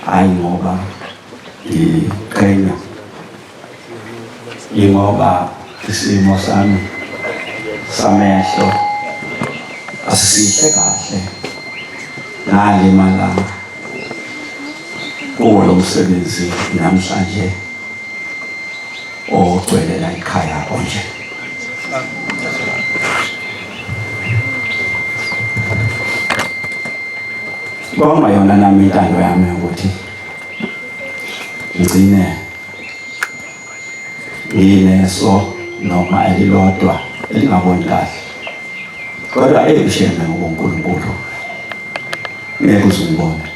Hayi ngoba ngiqhenya, ingoba isimo sami samehlo asisihle kahle, ngalimala kuwo lo msebenzi namhlanje ogcwele la ekhaya onje. Kwakungayona nami intando yami ukuthi ngigcine ngineso noma elilodwa elingaboni kahle, kodwa eyisheme ngokuNkulunkulu ngeke uze ungibone.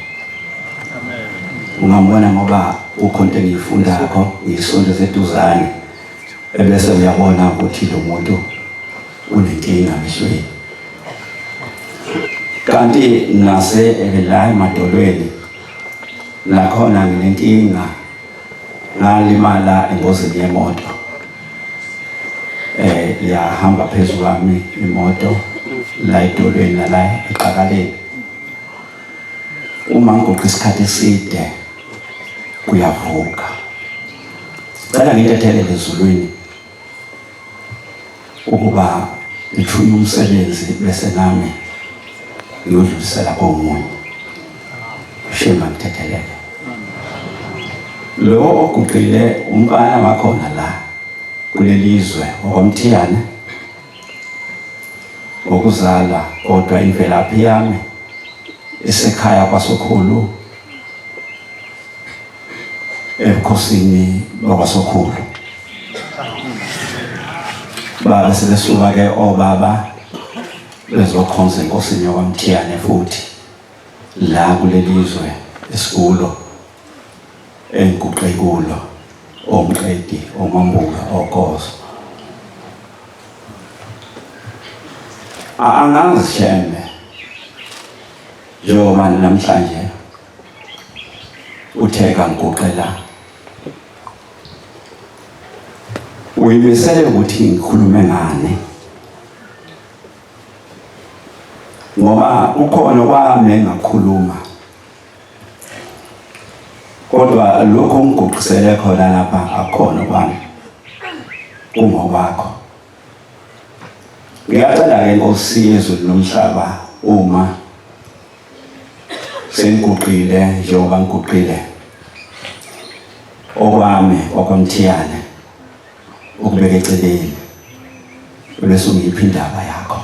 Ungambona ngoba kukhona into engiyifundakho, ngiyisondeze eduzane, ebese uyabona ukuthi lo muntu unenkinga emehlweni. Kanti nase la emadolweni nakhona nginenkinga, ngalimala engozini yemoto, yahamba phezu kwami imoto la edolweni nala eqakaleni. Uma ngiguqa isikhathi eside kuyavuka. Cela ngithethelele ezulwini ukuba ngithunywe umsebenzi bese nami ngiyodlulisela komunye. Shema ngithethelele. Lo oguqile umfana wakhona la kulelizwe wakwaMthiyane ngokuzalwa, kodwa imvelaphi yami isekhaya kwaSokhulu, ebukhosini bakwaSokhulu. Babe sebesuka ke obaba bezokhonza enkosini yakwaMthiyane futhi la kulelizwe esikulo engiguqe kulo, omqedi, omambuka, okozo. Angazi shembe njengoba namhlanje uthe kangiguqe la, uyimisele ukuthi ngikhulume ngani, ngoba kukhona kwami engakhuluma, kodwa lokho ongiguqisele khona lapha akukhona kwami, kungokwakho. Ngiyacela-ke Nkosi yezulu nomhlaba, uma sengiguqile njengoba ngiguqile, okwami okwaMthiyane ukubeka eceleni, bese ungipha indaba yakho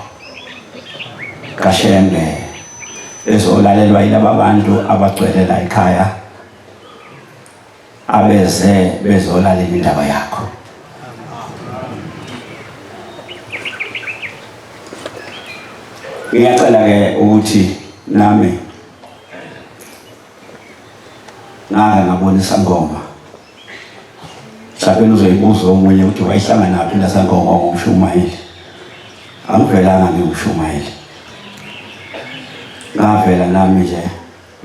kaShembe ezolalelwa yilaba bantu abagcwele la ekhaya abeze bezolalela indaba yakho. Ngiyacela ke ukuthi nami ngake ngabona isangoma, mhlawumbe uzoyibuza omunye ukuthi wayihlanganaphi nasangoma ngomshumayeli. Angivelanga ngiwumshumayeli, ngavela nami nje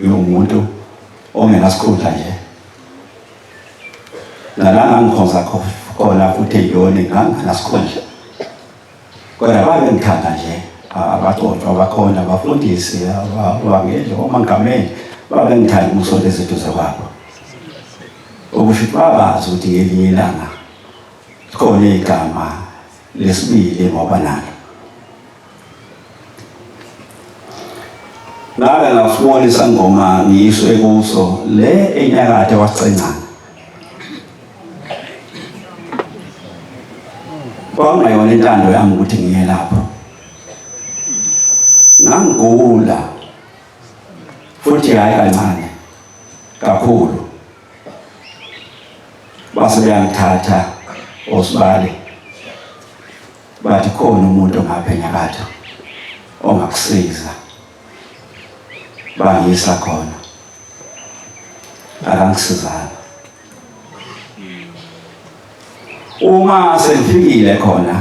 ngiwumuntu ongenasikhundla nje, nala ngangikhonza khona futhi eyoni nganginasikhundla, kodwa babengithanda nje abagcotshwa bakhona, abafundisi, abavangeli, omangameli, babengithanda ukusondeza eduze kwabo, okusho ukuthi babazi ukuthi ngelinye ilanga khona igama lesibili ngoba nalo ngake ngasibona isangoma ngiyiswe kuso le enyakatho kwasicengana. Kwakungayona intando yami ukuthi ngiye lapho, ngangigula futhi hayi kancane kakhulu. Base beyangithatha osibali, bathi khona umuntu ongapha enyakatho ongakusiza. Bangisa khona, akangisizanga. Uma sengifikile khona,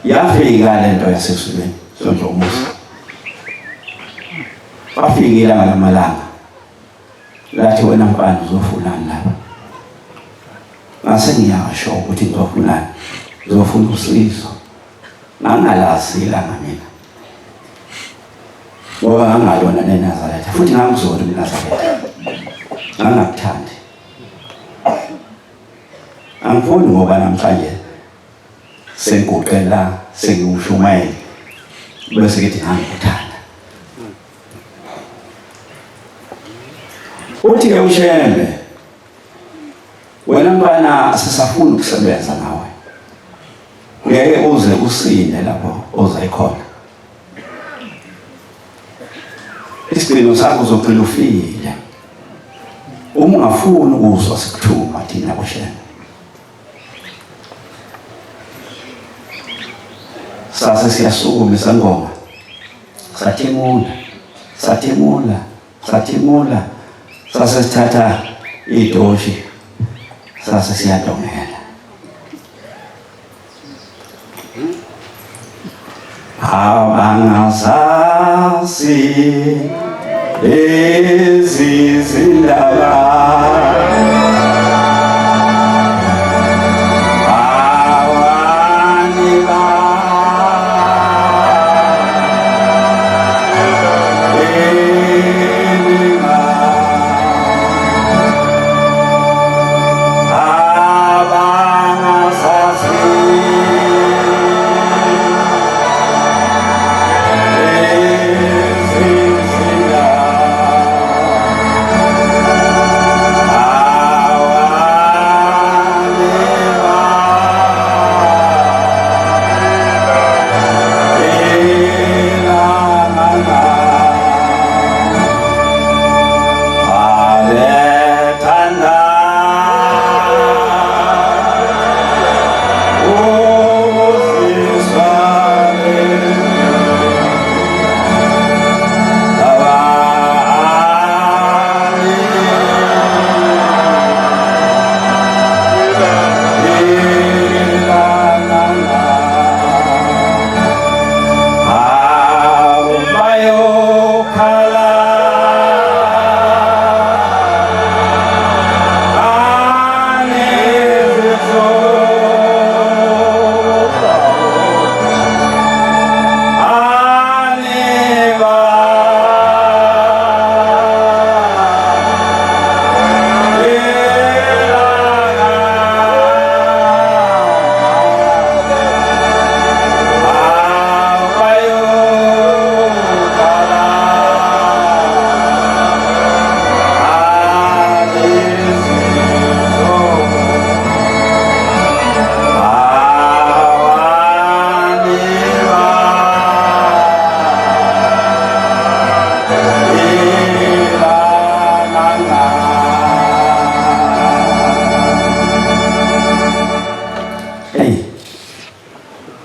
yafika lento yasezulwini sondlomusa, bafikile ngalamalanga, lathi wena mfana uzofunani lapha? Ngase ngiyasho ukuthi ngizofunani, ngizofuna usizo. Ngangalazi ilanga mina. Ngoba ngangalona neNazaretha futhi ngangizona umNazaretha. Ngangakuthandi. Angifuni ngoba namhlanje sengiguqela sengiwushumayela bese ngithi ngangikuthanda. Uthi ke uShembe wena mfana asisafuni ukusebenza nawe. Ngeke uze usinde lapho oze khona. Isigcino sakho uzogcina ufile. Uma ungafuni ukuzwa sikuthuma thina boShembe. Sase siyasukuma isangoma. Sathimula, sathimula, sathimula. Sase sithatha idoshi sase siyadongela. Abangazazi lezi zindaba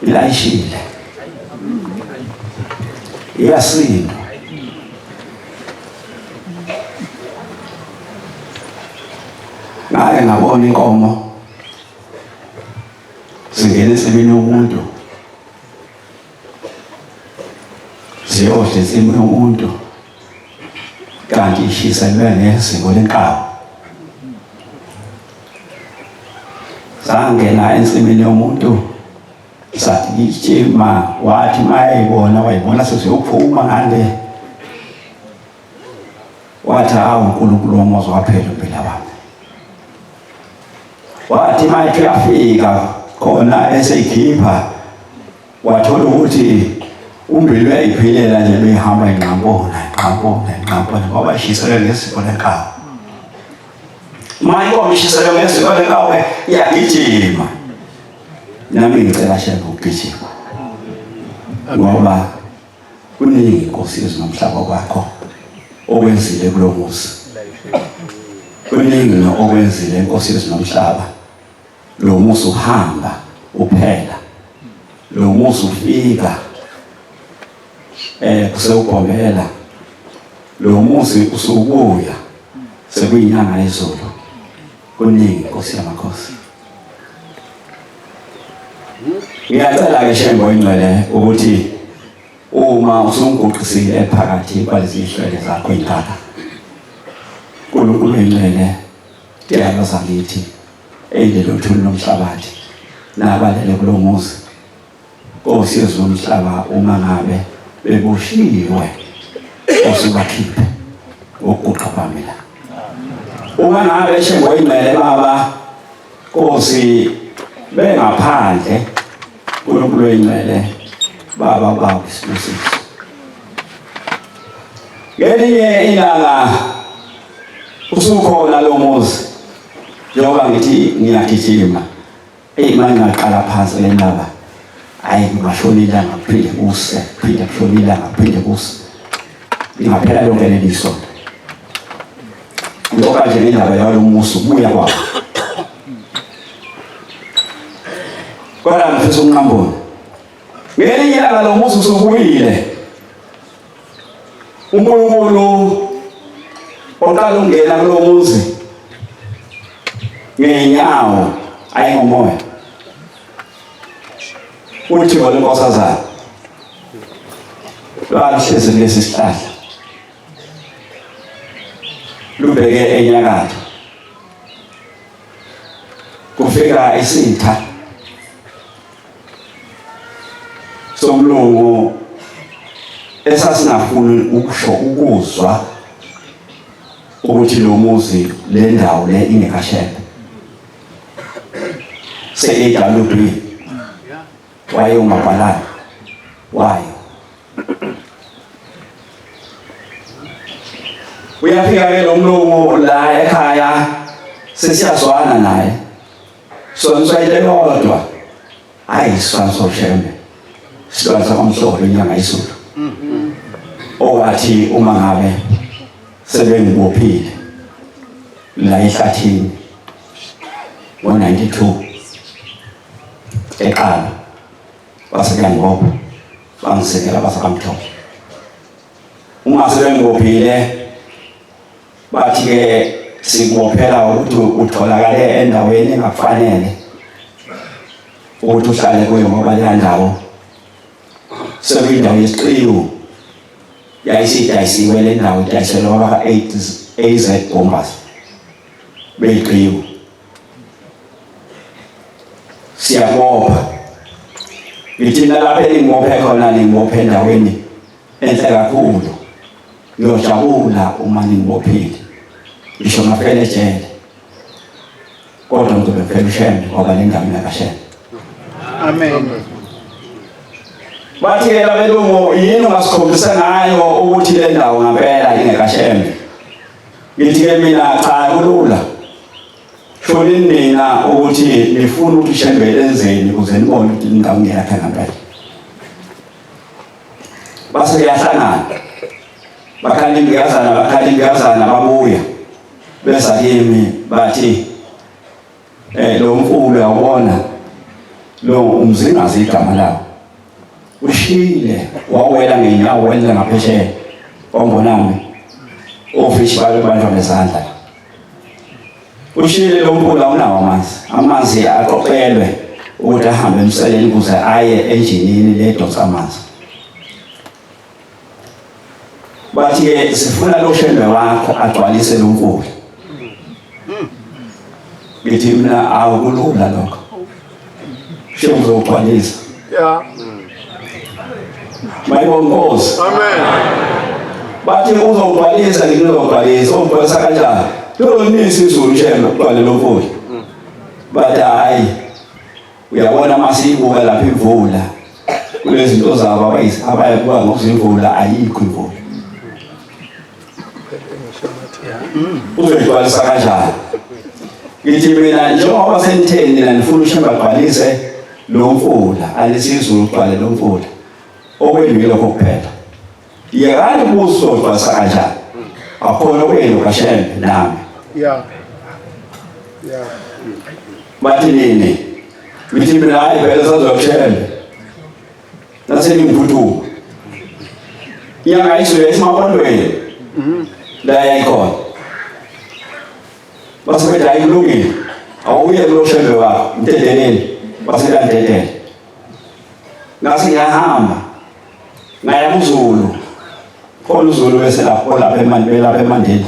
Ilayishile iyasindwa ngake ngabona inkomo zingena ensimini yomuntu ziyodla insimu yomuntu kanti ishiselwe ngeziko lenkawu sangena ensimini yomuntu sathi gijima wathi mayeyibona wayibona sesiyophuma ngale wathi hawu uNkulunkulu wami waphela impela wami wathi mayethi uyafika khona eseyikhipha wathola ukuthi umbili uyayiphilela nje beyihamba inqampona inqampona inqampona ngoba ishiselwe ngeziko lenkawu uma inkomo ishiselwe ngeziko lenkawu iyagijima nami ngicela shembe ukugijima ngoba kuningi inkosi yezwi nomhlaba kwakho okwenzile kulo muzi kuningi okwenzile inkosi yezwi nomhlaba lo muzi uhamba uphela lo muzi ufika eh kusewubhombela lo muzi usubuya sekuyinyanga yezulu kuningi inkosi yamakhosi Ngiyacela ke Shembe oyingcwele ukuthi uma usungiguqisile phakathi kwalezi zihlwele zakho ingaka uNkulunkulu oyingcwele diyalo zakithi eyilelo thuli lomhlabathi nabalele kulo muzi Nkosi yezulu nomhlaba uma ngabe beboshiwe. Osubakhiphe ukuguqa kwami la. Uma ngabe shengoyingcwele baba Nkosi bengaphandle uNkulunkulu oyingcwele baba baba isibusiso. Ngelinye ilanga usukhona lo muzi njengoba ngithi ngiyagijima eyi manje ngaqala phansi le ndaba hayi kungashona ilanga kuphinde kuse kuphinde kushona ilanga kuphinde kuse lingaphela lonke leli sonto ngoba nje ngendaba yalo muzi ubuya kwawo kodwa ngifisa ukunqambula ngelinye ilanga lo muzi usubuyile uNkulunkulu oqala ukungena kulo muzi ngenyawo ayingomoya uthi wena nkosazana lwaluhlezi kulesi sihlahla lubheke enyakatho kufika isitha somlungu esasingafuni ukusho ukuzwa ukuthi lo muzi le ndawo le ingekashembe se-AWB wayewumabhalane wayo uyafika ke lo mlungu la ekhaya sesiyazwana naye soniswa into eyodwa hayi isifana soshembe silwane sakwamhlolo inyanga izulu owathi uma ngabe sebengibophile la ehlathini ngo-92 eqala base kuyangibopha bangisekela base bangithola uma sebengibophile bathi-ke sikubophela ukuthi utholakale endaweni engakufanele ukuthi uhlale kuyo ngoba leya ndawo sekuyindawo yesiqiwu yayisidayisiwe le ndawo idayiselwa abaka-AZ Bombers beyiqiwu siyabopha ngithina lapha eningibophe khona ningibophe endaweni enhle kakhulu ngiyojabula uma ningibophile ngisho ngafela ejele kodwa ngizobe ngifela ushembe ngoba le ndawo ingakashembe amen bathi-ke labelungu yini ungasikhombisa ngayo ukuthi le ndawo ngampela ingekashembe ngithi-ke mina cha kulula shonini nina ukuthi nifuna ukuthi ushembe enzeni ukuze nibone ukuthi indawo ingeyakhe ngampela base kuyahlangana bakhala imbiyazana bakhala imbiyazana babuya beza kimi bathi eh lo mfulu uyawubona lo umzingazi igama lawo ushile wawela ngenyawo wela ngaphesheya kwambonami ofishi babe banjwa ngezandla Ushile lo mfula unawo amanzi. Amanzi aqoqelwe ukuthi ahambe emseleni ukuze aye enjinini ledonsa amanzi. Bathi-ke sifuna lo shembe wakho agcwalise lo mfula. Ngithi mina awukulula lokho. Shembe uzogcwalisa. Yeah. Mayibonga Nkosi. Amen. Bathi uzogcwalisa ngithi uzogcwalisa, uzogcwalisa kanjani? Lolonisa izulu shembe kugcwale lo mfula. Bathi hayi. Uyabona masiyibuka lapha imvula. Kulezinto zabo abayibuka ngokuzimvula ayikho imvula. Uzoyigcwalisa kanjani? Ngithi mina njengoba senitheni nina nifuna ushembe agcwalise lo mfula, alisizulu ugcwale lo mfula. Okwenu yilokho kuphela. Yekani kuso ugcwalisa kanjani? Akhona okwenu kaShembe nami. Yeah. Yeah. Bathi nini? Ngithi mina hayi vele sazokushembe. Naseningiphuthuma. Inyanga izulu esimapondweni. La yayikhona. Base bethi hayi kulungile. Awuye kulo shembe wakho, mdedeleni. Base kandedela. Ngase ngiyahamba. Ngaya kuZulu. Khona uZulu bese lapho lapha emandeni lapha emandeni.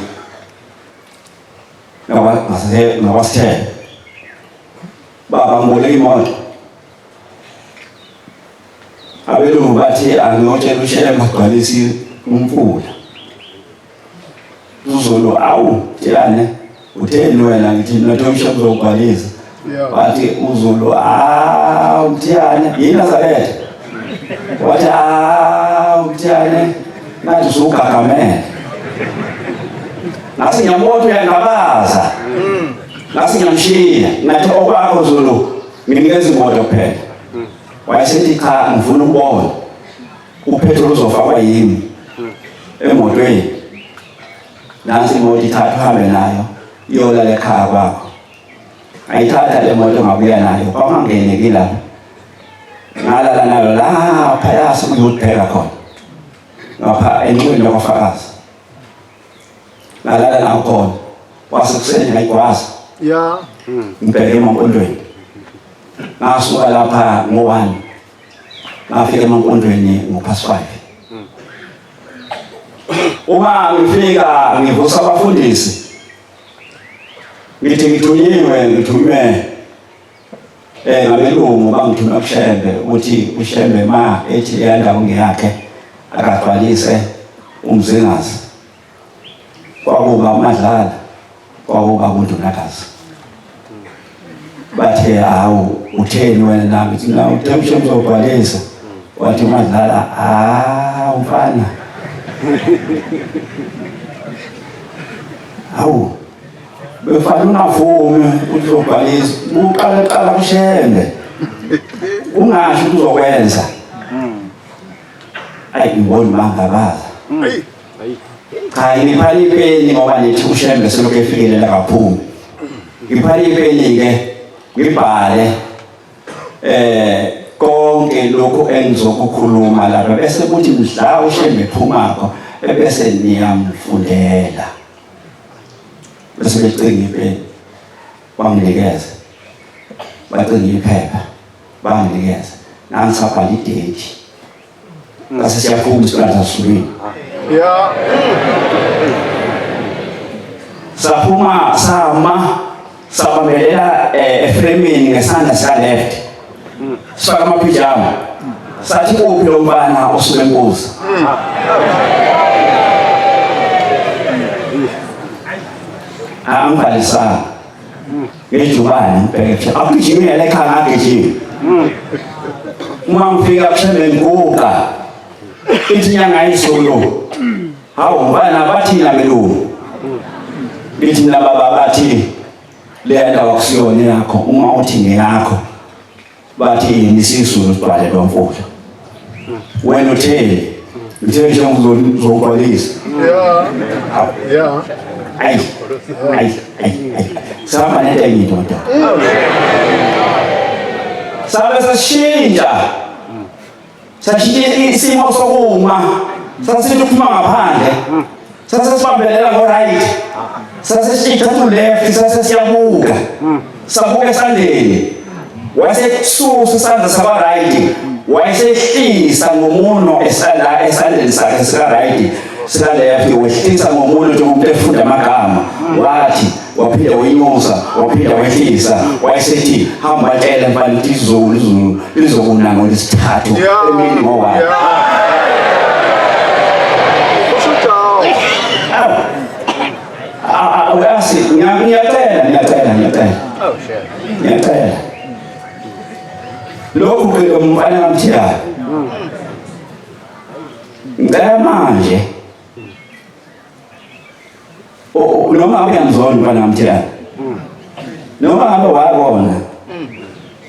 Ngakwasithele. Baba ngiboleka imoto. Abelungu bathi angiyotshela uShembe agcwalise umfula. uZulu, awu Tiyane, utheni wena? Ngithi mina Thomsha uzogcwalisa. Wathi uZulu, awu Mthiyane, yini Nazaretha? Wathi awu Mthiyane, ngathi usugagamele. Ngase ngiyambona uyangabaza. Ngase ngiyamshiya, ngathi okwakho Zulu, nginikeza imoto kuphela. Wayesethi cha, ngifuna ukubona upetrol uzofakwa yimi emotweni. Nansi imoto, ithatha uhambe nayo iyolala ekhaya kwakho. Ngayithatha le moto ngabuya nayo, kwakungangeneki lapho. Ngalala nayo lapha yase kuyodibheka khona ngapha enxiweni lakwafakazi, ngalala nayo khona. Kwasekuseni ngayigwaza ngibheke emampondweni. Ngasuka lapha ngo-1, ngafika emampondweni ngo-past 5. Uma ngifika ngivusa abafundisi, ngithi ngithunyiwe, ngithunywe ngabelungu, bangithuma kuShembe ukuthi uShembe ma ethi leya ndawo ngeyakhe akagcwalise uMzingazi. Kwakuba uMadlala, kwakuba kuNdunakazi. Bathe hawu, utheni wena? Nami ngithi mina uthe uShembe uzogcwalisa. Wathi uMadlala, ah mfana, hawu, befana ungavumi ukuthi uzobhalisa, uqale qala kuShembe, ungasho ukuthi uzokwenza. Ayi, ngibona mangabaza. Cha, ngiphani ipeni ngoba nithi uShembe selokhu efikele la kaphumi. Ngiphani ipeni-ke ngibhale konke lokhu engizokukhuluma lapha, bese kuthi mhla uShembe ephumako ebese niyamfundela. Bese becinga ipeni banginikeza, bacinga iphepha banginikeza, nangisabhala i-date. Ngase siyaphuma isiqala sasulwini. Saphuma, sama, sabambelela efremini ngesandla sika left, sifaka amapijama, sathi uphi lo mfana osuke embuza? Angibhalisanga ngejubane, ngibheke akugijimile ekhaya, ngagijima. Uma ngifika kuShembe ngiguqa, ithi inyanga izulu, hawu mfana, bathina belungu? Ngithi mina baba, bathi leya ndawo akusiyona yakho, uma uthi ngeyakho bathi nisizulu sibhale lo mfula. Wena utheni? Ngithe nje ngizogcwalisa. Ayi ayi ayi ayi, sihamba nento enye indoda, sabe sashintsha, sashintsha isimo sokuma, sasithi ukuphuma ngaphandle, sasesibambelela ngo-right, saseshintsha to left, sasesiyabuka, sabuka esandleni, wayesesusa isandla saba-right, wayesehlisa ngomuno esala esandleni sakhe sika-right, sika-left, wehlisa ngomuno njengomuntu efunda amagama. Wathi waphinde wenyusa, waphinde wehlisa, wayesethi hamba tshele mfana ukuthi izulu, izulu lizokuna ngolwesithathu emini ngo-1. Usho njalo. Uyazi, ngiyacela, ngiyacela, ngiyacela. Oh shit. Ngiyacela lokhu ke lo mfana kaMthiyane, ngicela manje noma ngabe uyangizonda umfana kaMthiyane, noma ngabe wabona,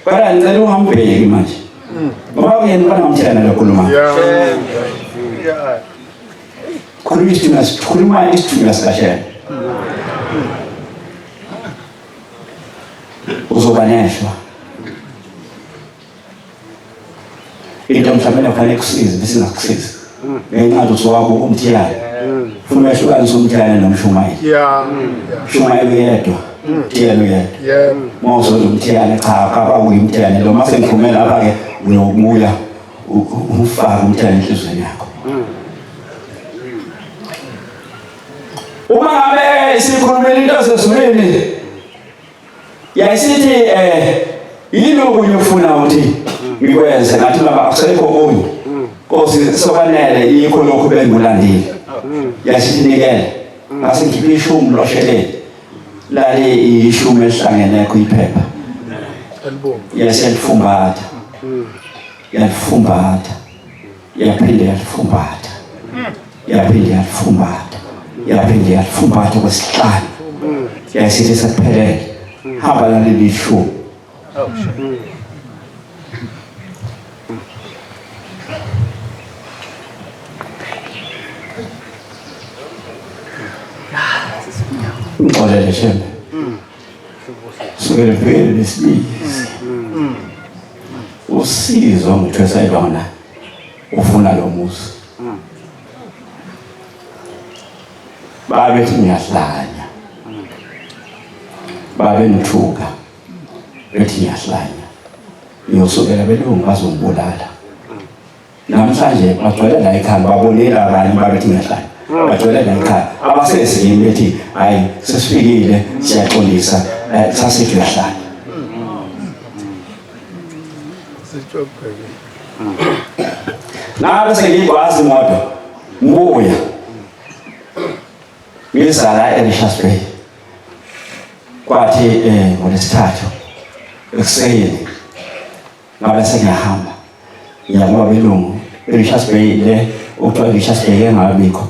kodwa ngicela ungambheki manje ngoba kuyena umfana kaMthiyane lo khuluma. Khuluma isithunywa, khuluma isithunywa sikaShembe. Uzoba neshwa into mhlawumbe kufanele kusize bese ingakusizi ngenxa yokuthi usuwabuka uMthiyane, funa uyahlukanisa uMthiyane nomshumayeli. Ushumayeli uyedwa, uMthiyane uyedwa. Uma uzoza uMthiyane, cha, kabakuyi uMthiyane lo. Uma sengiphume lapha-ke uyobuya ufake uMthiyane enhliziyweni yakho. Uma ngabe sikhulumela into zezulwini, yayisithi yini okunye ufuna ukuthi ngikwenze? Ngathi baba, akusekho okunye Nkosi, sokwanele, yikho lokhu bengulandile. Yasithi nikele. Ngase ngikhiphe ishumi losheleni. Lali ishumi elihlangene kuyiphepha. Elibomvu. Yaselifumbatha. Yalifumbatha. Yaphinde yalifumbatha. Yaphinde yalifumbatha. Yaphinde yalifumbatha kwesihlanu. Yayisithi sekuphelele. Hamba naleli shumi. Ngixolele shembe. Sukele vele lesibili. Usizo ngithwesa lona ufuna lo muzi. Babethi ngiyahlanya. Babe ngithuka. Bethi ngiyahlanya. Ngiyosukela belungu bazongibulala. Namhlanje bagcwele la ekhaya babonile abanye babethi ngiyahlanya. Bagcwele la ekhaya. Abasezini bethi hayi sesifikile siyaxolisa eh, sasithi uyahlanya. Ngabe sengiyigwazi imoto ngibuya ngizala eRichards Bay. Kwathi eh ngolesithathu ekuseni ngabe sengiyahamba ngiya kwabelungu eRichards Bay le okuthiwa iRichards Bay engabikho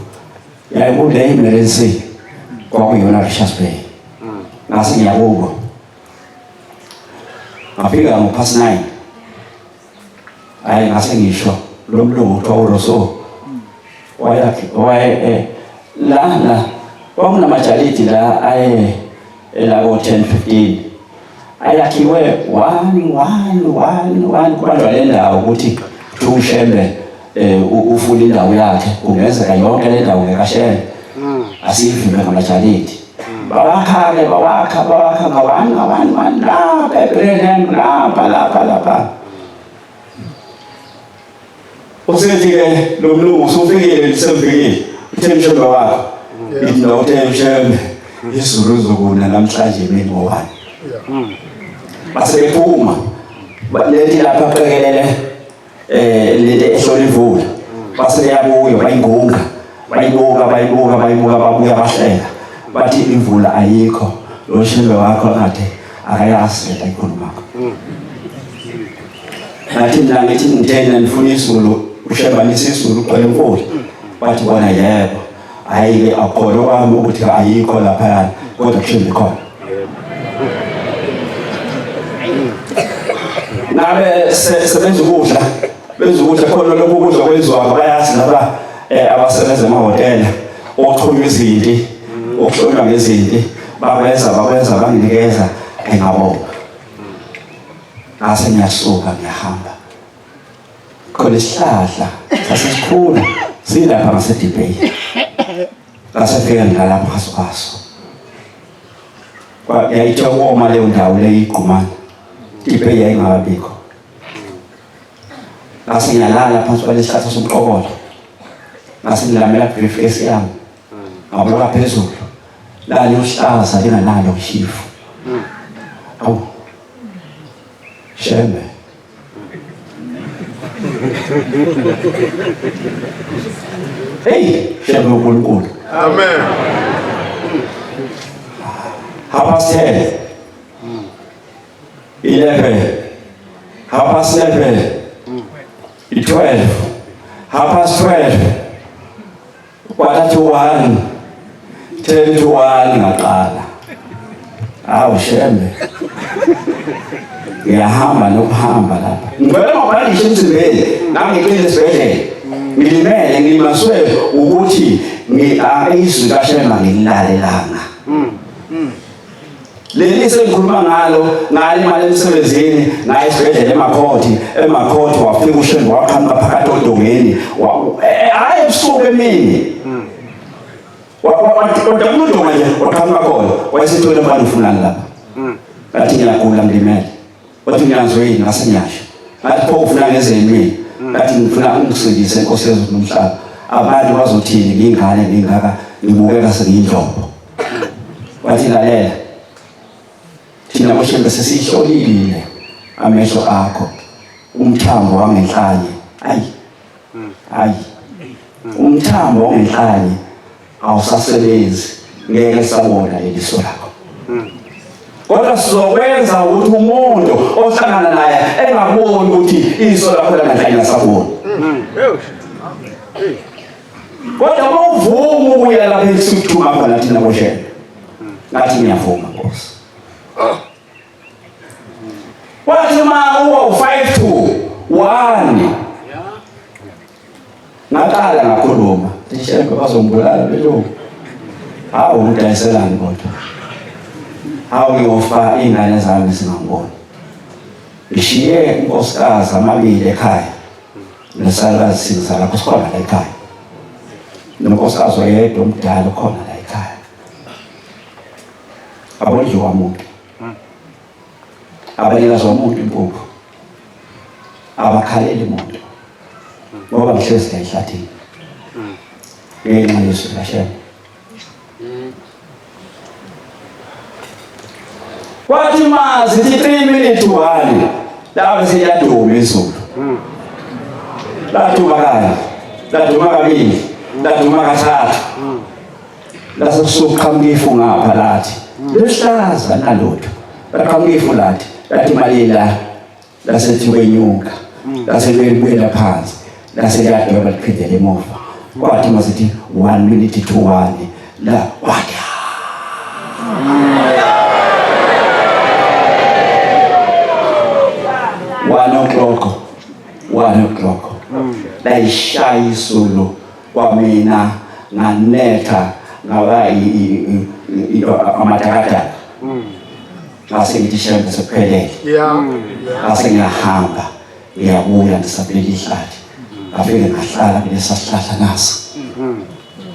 yayikule imerensi kwakuyona Richards Bay ngase ngiyakubo ngafika ngo-past 9 hayi ngase ngisho lo mlungu kuthiwa uRousseau waye eh, la la kwakunamajalidi la aye elako 10 15 ayakhiwe 1 1 1 1 kubanjwa le ndawo ukuthi kuthiwa uShembe eh ufuna indawo yakhe kungenzeka yonke le ndawo ngekashembe asiyivimbe ngamajalidi bawakha-ke bawakha bawakha nga-one nga-one one lapha ebrenham lapha lapha lapha usethi-ke lo mlungu usufikile semfikile uthe mshembe wakho ithi no uthe mshembe izulu uzokuna namhlanje emini ngo-one base bephuma lethi lapha qekelele eh lento ehlola imvula base beyabuya bayingunga bayibuka bayibuka bayibuka babuya bahleka bathi imvula ayikho lo shembe wakho ngathi akayazi lento ayikhulumakho ngathi mina ngithi ngithena ngifuna izulu ushemba nisizulu ugcwele imvula bathi bona yebo hhayi-ke akukhona okwami ukuthi ayikho laphayana kodwa kushembe khona Ngabe sebenza ukudla benza ukudla khona lokhu ukudla kwenziwa bayazi laba eh, abasebenza emahhotela okuxhunywa izinti okuhlonywa ngezinti bakwenza bakwenza banginikeza ngingabonga ngase ngiyasuka ngiyahamba khona isihlahla sasesikhula silapha ngasedibheyi ngasefika ngilalapha phakathi kwaso yayithe ukoma leyo ndawo leyo igqumana ibhe yayingakabikho ngase ngiyalala phansi kwalesihlahla somqokolo ngase ngilamela briefcase yami ngabuka phezulu laliluhlaza linganalo ishifu awu shembe Hey, shembe uNkulunkulu. Amen. Half past 10. 11. Half past 11. 12. Half past 12. Quarter to 1. 10 to 1 ngaqala. Awu shembe. Ngiyahamba nokuhamba lapha. Ngivele ngabhandisha emzimbeni, nami ngiqinile esibhedlela. Ngilimele ngimaswe ukuthi izwi kaShembe ngililalelanga. Leli sengikhuluma ngalo ngalimala emsebenzini ngaye esibhedlela emakhothi emakhothi wafika uShembe waqhamuka phakathi odongeni hhayi ebusuku emini wadabula udonga nje waqhamuka khona wayesethi wena mfana ufunani lapha ngathi ngiyagula ngilimele wathi ngiyazwe yini ngase ngiyasho ngathi pho ufuna ngezeni mina ngathi ngifuna ungisindise inkosi yezulu nomhlaba abantu bazothini ngingane ngingaka ngibukeka sengiyindlobo wathi lalela thina boshembe sesiyihlolile amehlo akho umthambo wangenhlanye ayi ayi umthambo wangenhlanye Awusasebenzi, ngeke sabona leliso lakho. Kodwa sizokwenza ukuthi umuntu ohlangana naye engaboni ukuthi iso lakho langahlanye asaboni. Kodwa uma uvuma ukuya lapho esikuthuma khona thina boshela. Ngathi ngiyavuma Nkosi. Kwathi uma uwa u-5 to 1 ngaqala ngakhuluma tishembe bazongibulala belungu. Hawu ngidayiselani kodwa. Hawu ngiyofa iy'ngane zami zingangiboni. Ngishiye unkosikazi amabili ekhaya. Nesalukazi singizala kusikhona la ekhaya. Nonkosikazi oyedwa omdala ukhona la ekhaya. Abondliwa muntu. Abanikazi womuntu impuphu. Abakhaleli muntu. Ngoba ngihlezi la ehlathini. Ngenxa yesu kaShembe. Kwathi mazi thi 3 minutes to 1 lapho seyaduma izulu. Laduma kanye, laduma kabili, laduma kathathu. Lase kusuqhamuka ifu ngapha lathi. Lihlaza nalutho. Laqhamuka ifu lathi, lathi malila lasethi kwenyuka. Lase libuyela phansi. Lase liyadweba liphindele emuva. Kwathi masithi 1 minute to 1 la wathi 1 o'clock, 1 o'clock layishaya isulu kwamina nganetha ngaba amadakadaka ngase ngithi shembe sekuphelele. Ngase ngiyahamba ngiyabuya ngisabela ihlathi ngafike ngahlala kulesa sihlahla nasi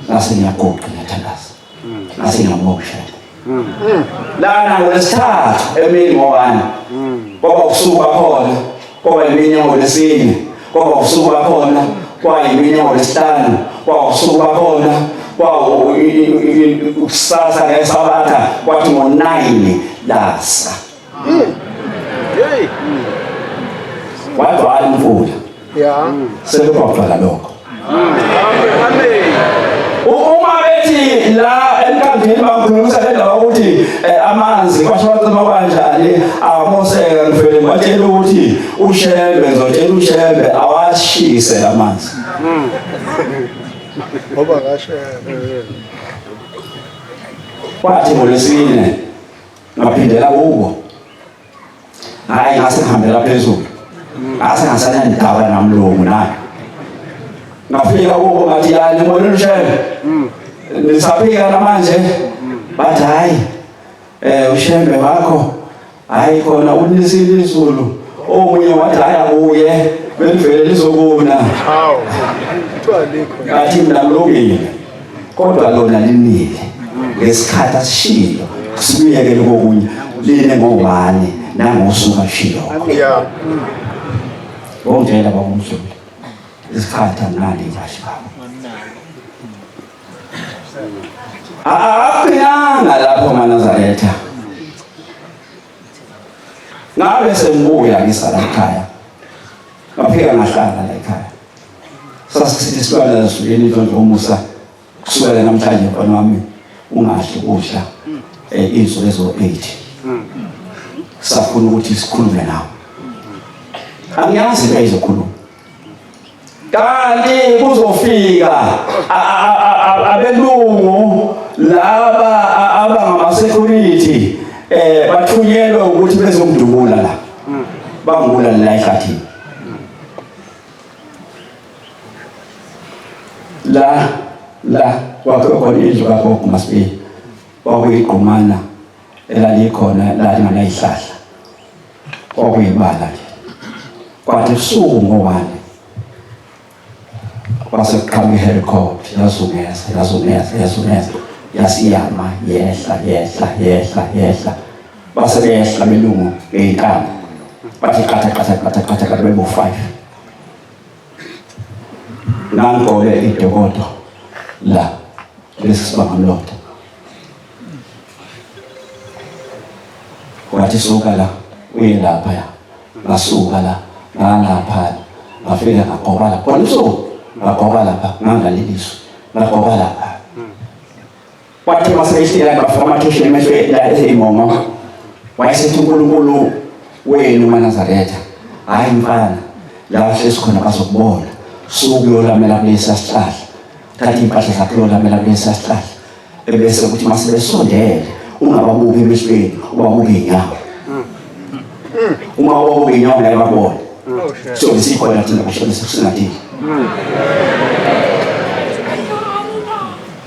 ngase ngiyaguqa ngiyathandaza ngase ngiyambonga ushembe lana ngolwesithathu emini ngo-1 kwaba ubusuku bakhona kwaba imini ngolwesine kwaba ubusuku bakhona kwayimini ngolwesihlanu kwaba ubusuku bakhona kwakusasa ngesabatha kwathi ngo-9 lasa. Hey. Wagcwala imvula. Sekukwagcwala lokho. Amen. Uma bethi la emkhandlwini bakhulumisa le ndaba ukuthi amanzi kwasho wacima kanjani amoseka ngivele ngibatshela ukuthi uShembe ngizotshela uShembe awashise lamanzi. Ngoba kaShembe. Kwathi ngolwesine ngaphindela kubo. Hayi ngase ngihambela phezulu. Ngase ngasanendaba namlungu naye. Ngafika kubo ngathi yani ngibonile uShembe. Nisaphika namanje. Bathi hayi uShembe wakho hayi khona unisile izulu. Omunye wathi hayi akuye belivele lizokuna. Hawu. Kuthiwa likho. Ngathi mina kulungile. Kodwa lona linile. Ngesikhathi asishilo sibuyekele kokunye line ngo-1 nangosuku ashilo. Ngongitshela baba umdluli. Isikhathi anginalo ivashi baba. Akugcinanga lapho maNazaretha. Ngabe sengibuya ngisala ekhaya. Ngafika ngahlala la ekhaya. Sasisithi isilwane sasukeni indlondlo umusa kusukela namhlanje mfana wami ungadli ukudla insuku ezo-8. Safuna ukuthi sikhulume nawe. Angiyazi into ayizokhuluma. Kanti kuzofika abelungu laba abangama-security bathunyelwe ukuthi bezomdubula la. Bangibulale la ehlathini. La la kwakhiwe khona indlu kagogo Masibiya. Kwakuyigqumana elalikhona lalinganayihlahla. Kwakuyibala nje. Kwathi ebusuku ngo-1 kwase kuqhamuka i-helicopter yazungeza yazungeza yazungeza yasiyama yehla yehla yehla yehla base beyehla belungu ngey'ntambo bathi qatha qatha qatha qatha qatha bebo-5. Ngangigqoke idokodo la lesi sibanga mlotha. Wathi suka la uye lapha ya. Ngasuka la ngalapha ngafika ngagoba lapha. Khona usuku ngagoba lapha ngangaleliswa ngagoba lapha. uma sebehleli bafaka amathosha emehlweni la eyimomo. Wayesethi uNkulunkulu wenu maNazaretha, hayi mfana, la hlezi khona bazokubona. Suka uyolamela kulesa sihlahla. Thatha impahla zakho uyolamela kulesa sihlahla. Ebese kuthi mase besondele ungababuki emehlweni, ubabuke inyawo. Uma ubabuka inyawo ngeke bakubone. So sikhona thina bashona singathini.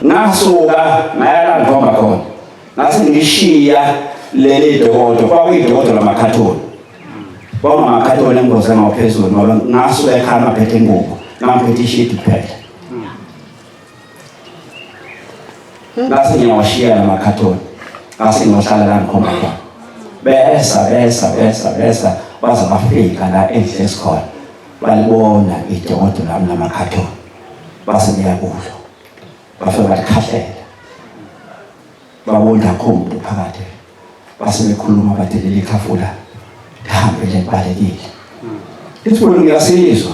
Ngasuka ngaya la ngikhomba khona. Ngase ngishiya leli dokodo, kwakuyidokodo lamakhathoni. Kwakungamakhathoni engozi engaphezulu ngoba ngasuka ekhaya ngaphethe ingubo, ngangiphethe ishidi kuphela. Ngase ngiyawashiya lamakhathoni. Ngase ngiyohlala la ngikhomba khona. Besa besa besa besa baze bafika la endlini esikhona. Balibona idokodo lami lamakhathoni. Base beya kulo. Bafika balikhahlela. Babona akho umuntu phakathi. Base bekhuluma bathi leli khafula lihambe libalekile. Isikhulu ngiyasizwa.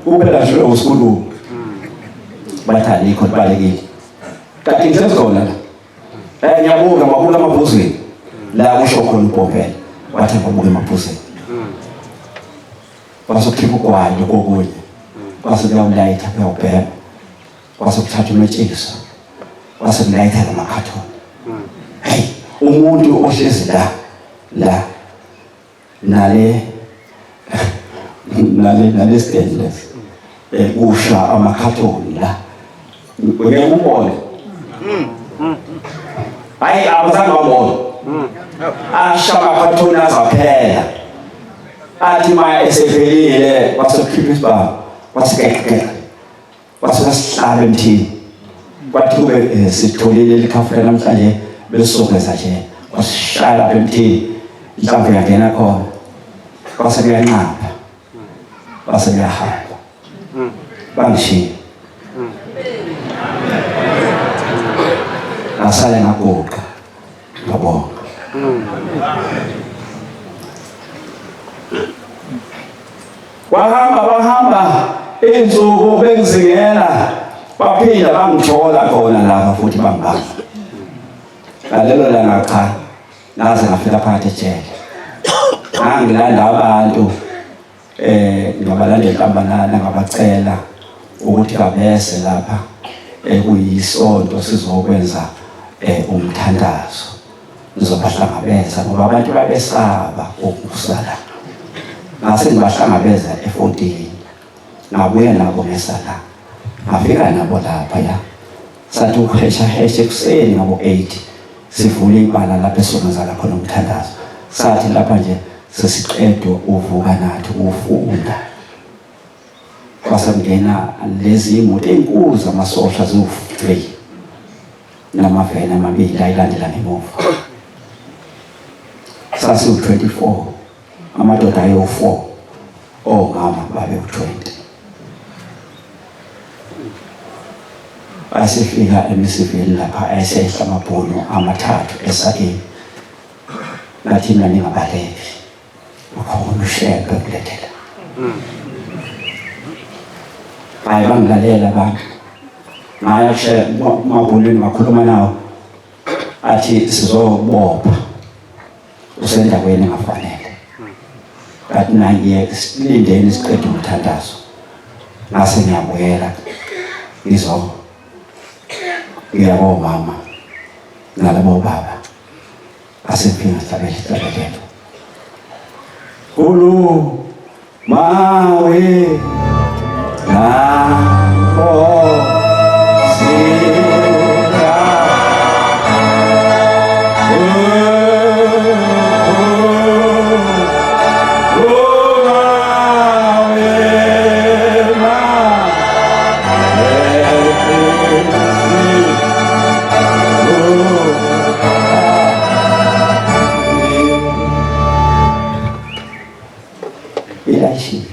Kuphela nje lokho sikhuluma. Bathi alikho libalekile. Kanti ngihlezi khona la. Ngiyabuka ngabuka emabhuzini. La kusho khona uBhombela. Wathi ngabuka emabhuzini. Kwase kukhipha ugwayi lokokunye. Kwase kuyawulayitha kuyawubhema. Kwase kuthatha umetshiso. Kwase kulayitha lamakhathoni. Hey, umuntu ohlezi la la nale nale nale stand lesi kusha amakhathoni la ngeke ubone. Hayi, abazange babone. Asha amakhathoni azaphela. Athi ma esephelile kwase kukhipha isibhamu, kwase kwase kwasihlaba emthini. Kwathi kube sitholile likhafula namhlanje besizokwenza nje, kwasishaya lapha emthini, inhlamvu yangena khona, kwase kuyanqaba, kwase kuyahamba, bangishiya ngasale ngaguqa ngabonga. Wahamba bahamba insuku bengizingela, baphinda bangithola khona lapha futhi bangibamba. Ngalelo langa cha, ngaze ngafika phakathi ejele. Ngangilanda abantu ngabalandela inkambanana, ngabacela ukuthi kabese lapha ekuyisonto sizokwenza umthandazo, ngizobahlangabeza ngoba abantu babesaba ukusala. Ngase ngibahlangabeza e14, ngabuya nabo ngesala, ngafika nabo lapha ya sathi uhesha heshe ekuseni ngabo 8 sivule ibala lapha esizokwenza khona umthandazo. Sathi lapha nje sesiqedwe uvuka nathi ufunda, kwase kungena lezi imoto ezinkulu zamasosha ziwu-3 namaveni amabili ayilandela ngemuva. Sasiwu-24, amadoda ayewu-4, omama babewu-20. Asefika emisiveni lapha esehla amabhunu amathathu esakeni, ngathi mina ningabaleki, ukhona uShembe kulethela. Hayi, bangilalela abantu. Ngaya kumabhunwini ngakhuluma nawo, athi sizobopha usendaweni engafanele. Ngathi naye silindeni siqede umthandazo, ngase ngiyabuyela ngizo ngiya komama nalabo baba. Asefika ngahlabela ihlabelelo Kulu mawe nakho sika Ilayishile.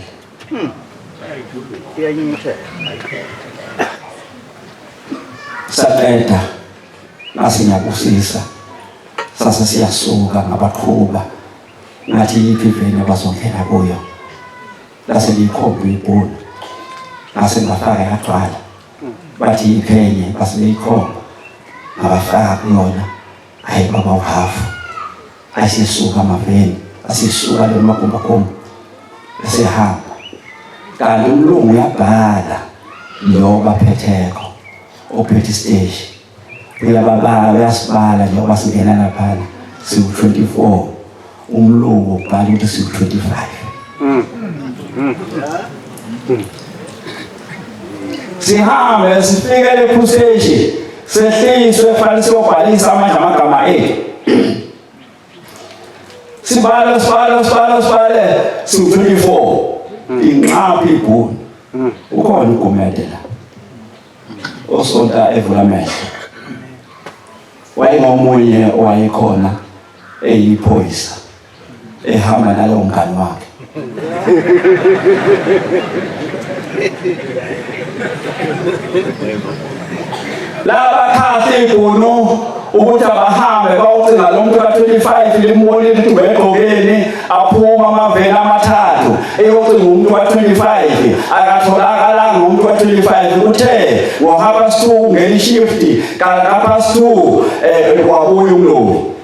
Saqeda ngase ngiyabusisa, sase siyasuka ngabaqhuba, ngathi yiphi iveni abazongena kuyo, lase liyikhomba ibhunu, ngase ngafaka yagcwala, bathi yiphenye, base beyikhomba. Ngabafaka kuyona, hayi baba uhafu. Ayisisuka amaveni, asisuka le magumbagumba. Esehamba. Kanti umlungu uyabhala lo baphetheko ophethe isiteshi. Uyababala, uyasibala njengoba singena laphana siwu-24. Umlungu ubhala ukuthi siwu-25. Sihambe sifike le station sehliswe fanele siyobhalisa manje amagama ethu. Sibale sibale sibale sibale siwu-24. Inqaphi ibhunu. Ukhona uGumede la. Osonta evula amehlo. Wayengomunye owayekhona eyiphoyisa ehamba nalowo mngani wakhe. Laba khasi ibhunu ukuthi abahambe bayocinga lo muntu ka-25 limbonile ukuthi ubegqokeni aphuma amaveni amathathu eyocinga umuntu ka-25 akatholakalanga umuntu ka-25 uthe ngo-half past two ungena ishift ka-half past two um wabuya umlungu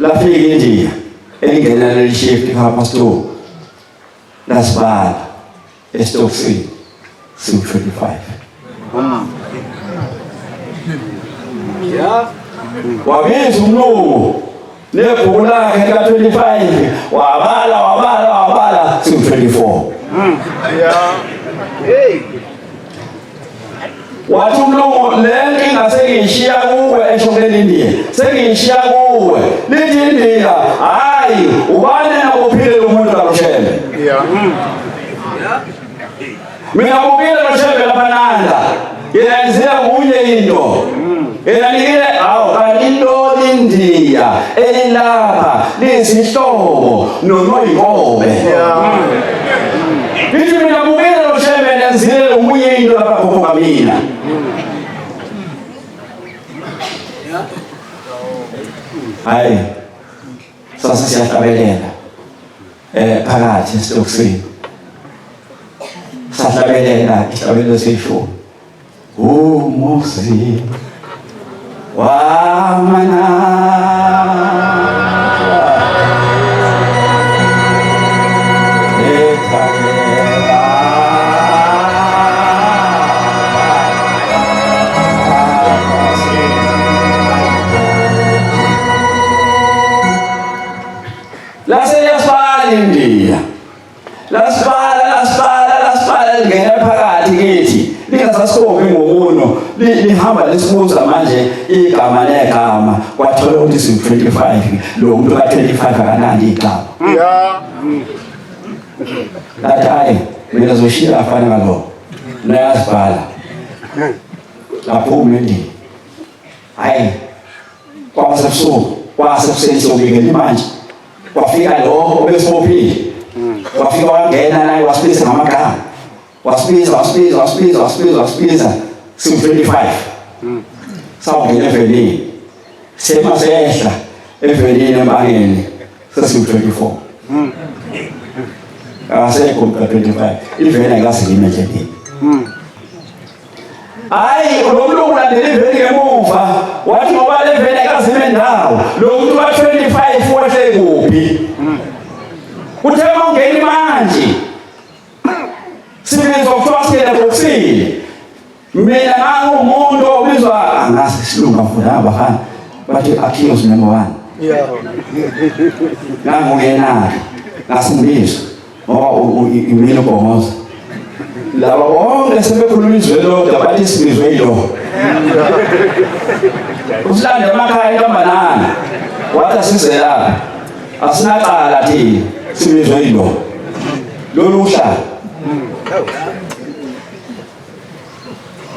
lafika indiya elingena leli shift half past two lasibala esitokisini siwu-25. Yeah. Wabiza umlungu nebhuku lakhe lika-25 wabala wabala wabala siwu-24. Yeah. Hey. Wathi umlungu le nkinga sengiyishiya kuwe esho kuleli Indiya sengiyishiya kuwe lithi Indiya hhayi ubani enabophile lo muntu kaLushembe. Yeah. Mina bukile loShembe lapha Nanda yena enzile kunye into yena nikile awu kanti into lindiya elilapha liyisihlobo nonoyinkobe. Yeah. Lithi mina bukile loShembe nenzile omunye into lapha khuphuka mina. Hayi sase siyahlabelela phakathi esitokisini. Sahlabelela isihlabelelo seshumi. Umuzi wamana Lase liyasibala indiya. Lasibala lasibala lasibala lingena phakathi kithi. Lingasasikhombi ngomuno. Lihamba lisibuza manje igama negama. Kwathola ukuthi siwu-25. Lo muntu ka-25 akanandi igama. Yeah. Lathi hayi mina zoshiya afana ngalo. Nayasibhala. Laphuma endlini. Hayi kwabasebusuku kwasekuseni siyobikela manje. Kwafika lo obesibophile. Wafika wangena naye wasibiza ngamagama. Wasibiza wasibiza wasibiza wasibiza wasibiza siwu-25. Sawungena evenini. Sema sehla evenini empangeni sesiwu-24. Akasekho umka 25. Iveni ayikaze lime endleleni. Hayi lo mlungu ulandela iveni ngemuva wathi ngoba le veni ayikaze ime ndawo lo muntu ka-25 wehle kuphi? Uthe uma ungeni manje sibizwa kuthiwa singene ebhokisini. Mina ngangumuntu obizwa angazi isilungu afunda abafana bathi accused number 1. Yeah. Nganguyena-ke ngasingibizwa ngoba imina ubhongoza. Laba bonke sebekhuluma izwi elilodwa bathi sibizwe yilo. Usilande emakhaya intombanana wathi asize lapha asinacala thina sibizwe yilo lolu hlala.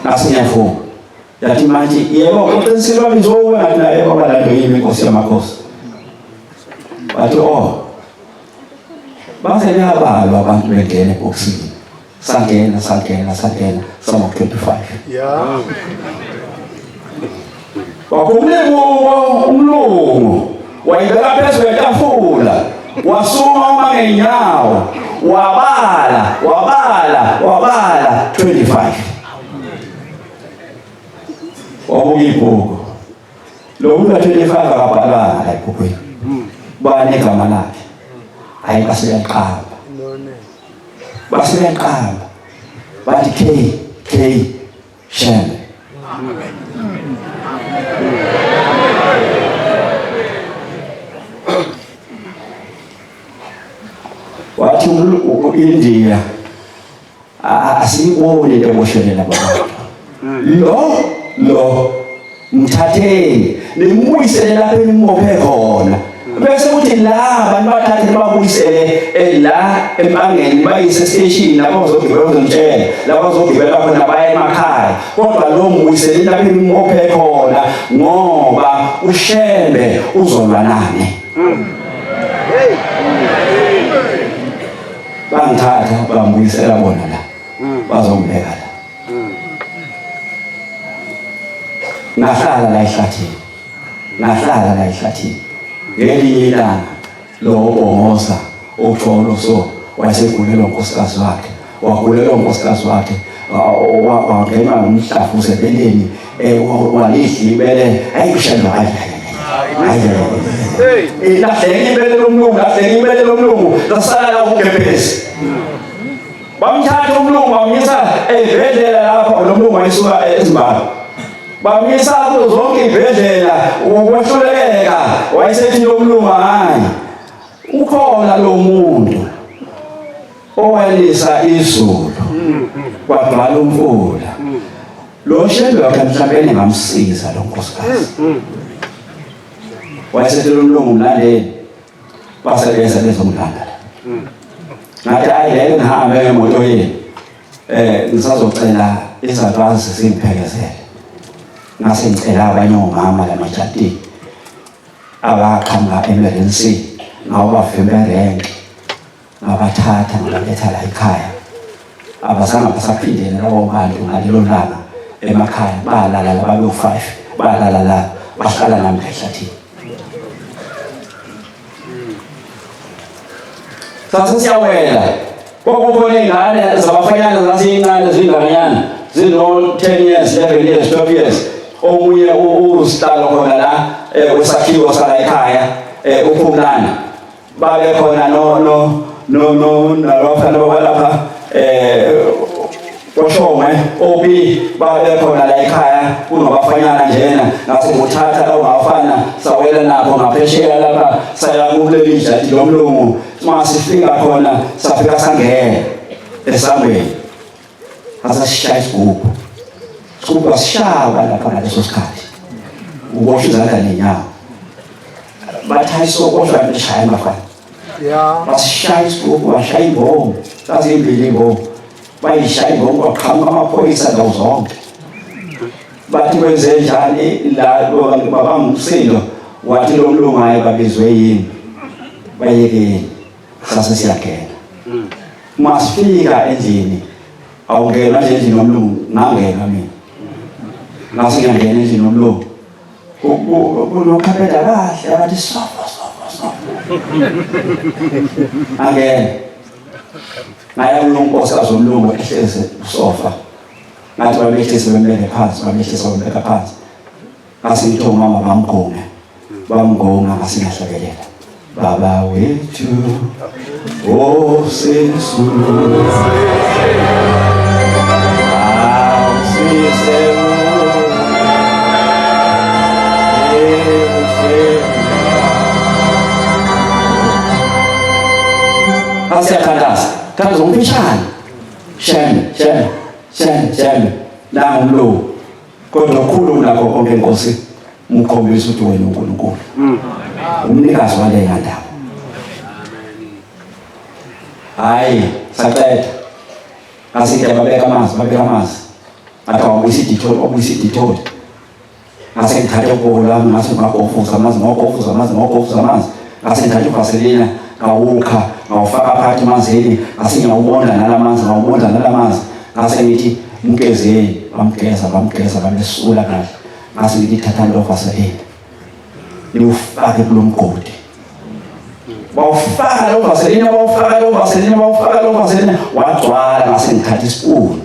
Ngasingiyavuma. Yathi manje yebo uqinisile babizwe uwe ngathi naye baba lando yimi inkosi yamakhosi. Wathi oh base beyabalwa abantu bengena ebhokisini. Sangena sangena sangena sama 25. Yeah. Wakhuluma kuwo umlungu wayibeka phezu kwetafula wasuma uma ngenyawo wabala wabala wabala 25. Wabuka ibhuku. Lo muntu wa-25 akabhalwanga la ebhukwini. Bani igama lakhe? Hayi base beyaqamba. Base beyaqamba. Bathi K K Shembe. Wathi u-India asiyiboni into eboshelwe laba bantu. Lo mthatheni nimbuyisele lapho enimbophe khona bese kuthi la abantu bathathe babuyisele la empangeni bayise esiteshini lapho bazogibela bazomtshela lapho bazogibela khona baya emakhaya kodwa lo mbuyisele lapho enimbophe khona ngoba uShembe uzolwa nani. Bangithatha bambuyisela bona la bazongibeka la. Ngahlala la ehlathini, ngahlala la ehlathini. Ngelinye ilanga lo obhongoza utholo so wayesegulelwa unkosikazi wakhe, wagulelwa unkosikazi wakhe wangenwa ngumhlafuze ebeleni, walidla ibele. Hayi kushayelwa, hayi hayi hayi, lahleka ibele lomlungu, lahleka ibele lomlungu, lasala la ugebhezi. Bamthatha umlungu bamyisa ey'bhedlela lapha, lo mlungu wayesuka eZimbabwe. Bamyisa kuzo zonke iy'bhedlela, ukwehluleka. Wayesethi lo mlungu, hhayi, ukhona lo muntu owalisa izulu kwagcwala umfula. Lo Shembe wakhe mhlawumbe engamsiza lo nkosikazi. Wayesethi lo mlungu mlandeli. Basebenza bezongilanda la. Ngathi hayi ngeke ngihambe ngemoto yenu. Ngisazocela izalukazi zingiphekezele. Ngase ngicela abanye omama lamajatini abaqhamuka emergency ngawabavimba erenki ngabathatha ngabaletha la ekhaya. Abazange basaphindele labo bantu ngalelo langa emakhaya, balala la babe u-5, balala la bahlala nami la ehlathini. Sase siyawela, kwakukhona iy'ngane zabafanyana zaziyincane zinganyana zino-10 years, 11 years, 12 years. Omunye usihlalo khona la wesakhiwo sala ekhaya, uPhumlani, babe khona no no no no nabafana babalapha koShongwe obi babe khona la ekhaya kunabafanyana njena. Ngase nguthatha lawo ngafana sawela nabo ngaphesheya lapha saya kuleli jadi lomlungu. Uma sifika khona safika sangena esangweni, asasishaya isigubhu, isigubhu asishawa lapha ngaleso sikhathi, uboshwa izandla nenyawo, bathi hayi soboshwa nishaya amafana. Basishaya isigubhu, bashaya imbongo, zazimbili imbongo, bayishaya imbongo, kwaqhamuka amaphoyisa ndawo zonke. Bathi kwenze njani la, babanga umsindo. Wathi lo mlungu, hayi babizwe yini, bayekeni. Sase siyangena. Masifika endlini, awungenwa nje endlini yomlungu, ngangena mina, ngase ngiyangena endlini yomlungu, kunokhaphetha kahle, abathi sofa sofa sofa. Angena ngaya kulo nkosikazi womlungu ehlezi kusofa, ngathi bamehlise bembeke phansi, bamehlisa bambeka phansi. Ngase ngithi omama bamgonge, bamgonga, ngase ngiyahlabelela, Baba wethu osezulwini, Asiyathandaza, thandaza ngomfishane. Shembe, Shembe, Shembe, Shembe, nangu umlungu. Kodwa okukhulu kunakho konke, Nkosi, umkhombisa ukuthi wena uNkulunkulu umnikazi waleya ndawo. Hayi saqeda, ngasithi babeka amanzi, babeka amanzi, ngathi wabuyisa i-Dettol, wabuyisa i-Dettol. Ngase ngithathe ukoko lwami, ngase ngagofuza amanzi, ngagofuza amanzi, ngagofuza amanzi. Ngase ngithatha uvaselina, ngawukha, ngawufaka phakathi emanzini, ngase ngiyawubonda nala manzi, ngawubonda nala manzi. Ngase ngithi mgezeni, bamgeza, bamgeza, bamesula kahle. Ngase ngithi thathani lo vaselina niwufake kulo mgodi. Bawufaka lo vaselina, bawufaka lo vaselina, bawufaka lo vaselina, wagcwala. Ngase ngithatha isipunu,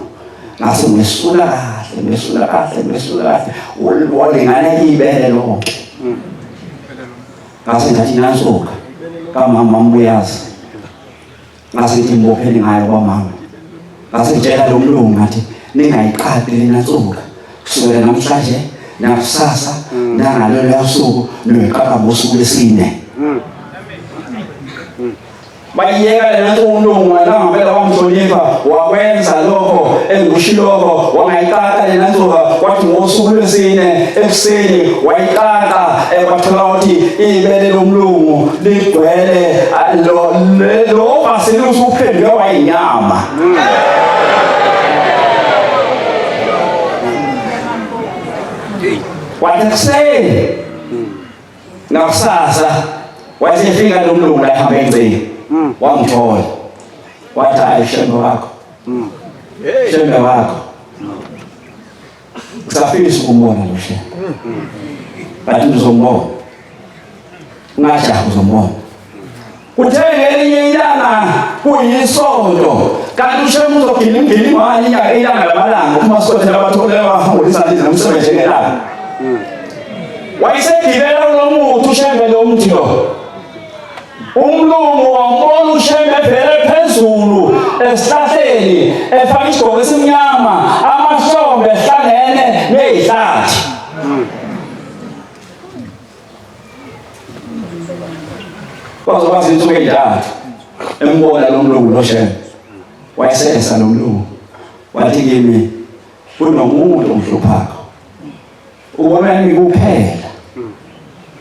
ngase ngisula kahle. kahle, mesula kahle, mesula kahle, walingana ibele lonke. Ngase ngathi nansuka kamama mbuyazi, ngase ngithi ngibopheni ngayo kwamama, ngase ngitshela lo mlungu ngathi ningayiqaphi lena nsuka kusukela namhlanje nakusasa nangalolo suku noyiqapha ngosuku lwesine. Bayiyeka lena nto umlungu wena ngempela wamhlonipha, wakwenza lokho engikushiloko, wangayiqaqa lena nsuka. Kwathi ngosuku lwesine ekuseni wayiqaqa, kwathola ukuthi ibele lomlungu ligcwele lo lo vaseline usuphenduke wayinyama. Wathi ekuseni ngakusasa wayesefika lo mlungu la ehamba engcini, wangithola, wathi hayi, shembe wakho, shembe wakho, ngisafisa ukumbona lo shembe. Bathi uzombona, ungajaha, uzombona. Kuthe ngelinye ilanga kuyisonto, kanti ushembe uzogila imgilingwane ilanga lamalanga, uma sikothela abathole abahambulisa nomsebenzi njengelanga. Wayesegibela kulo muthi ushembe, lo mthi lo. Umlungu wambona ushembe evele phezulu esihlahleni, efaka isigqoko esimnyama, amahlombe ehlangene nezihlathi. Kwaze izinsuku ey'ntathu embona lo mlungu lo shembe. Wayesesa lo mlungu, wathi kimi kunomuntu ongihluphakho, ubona yimi kuphela,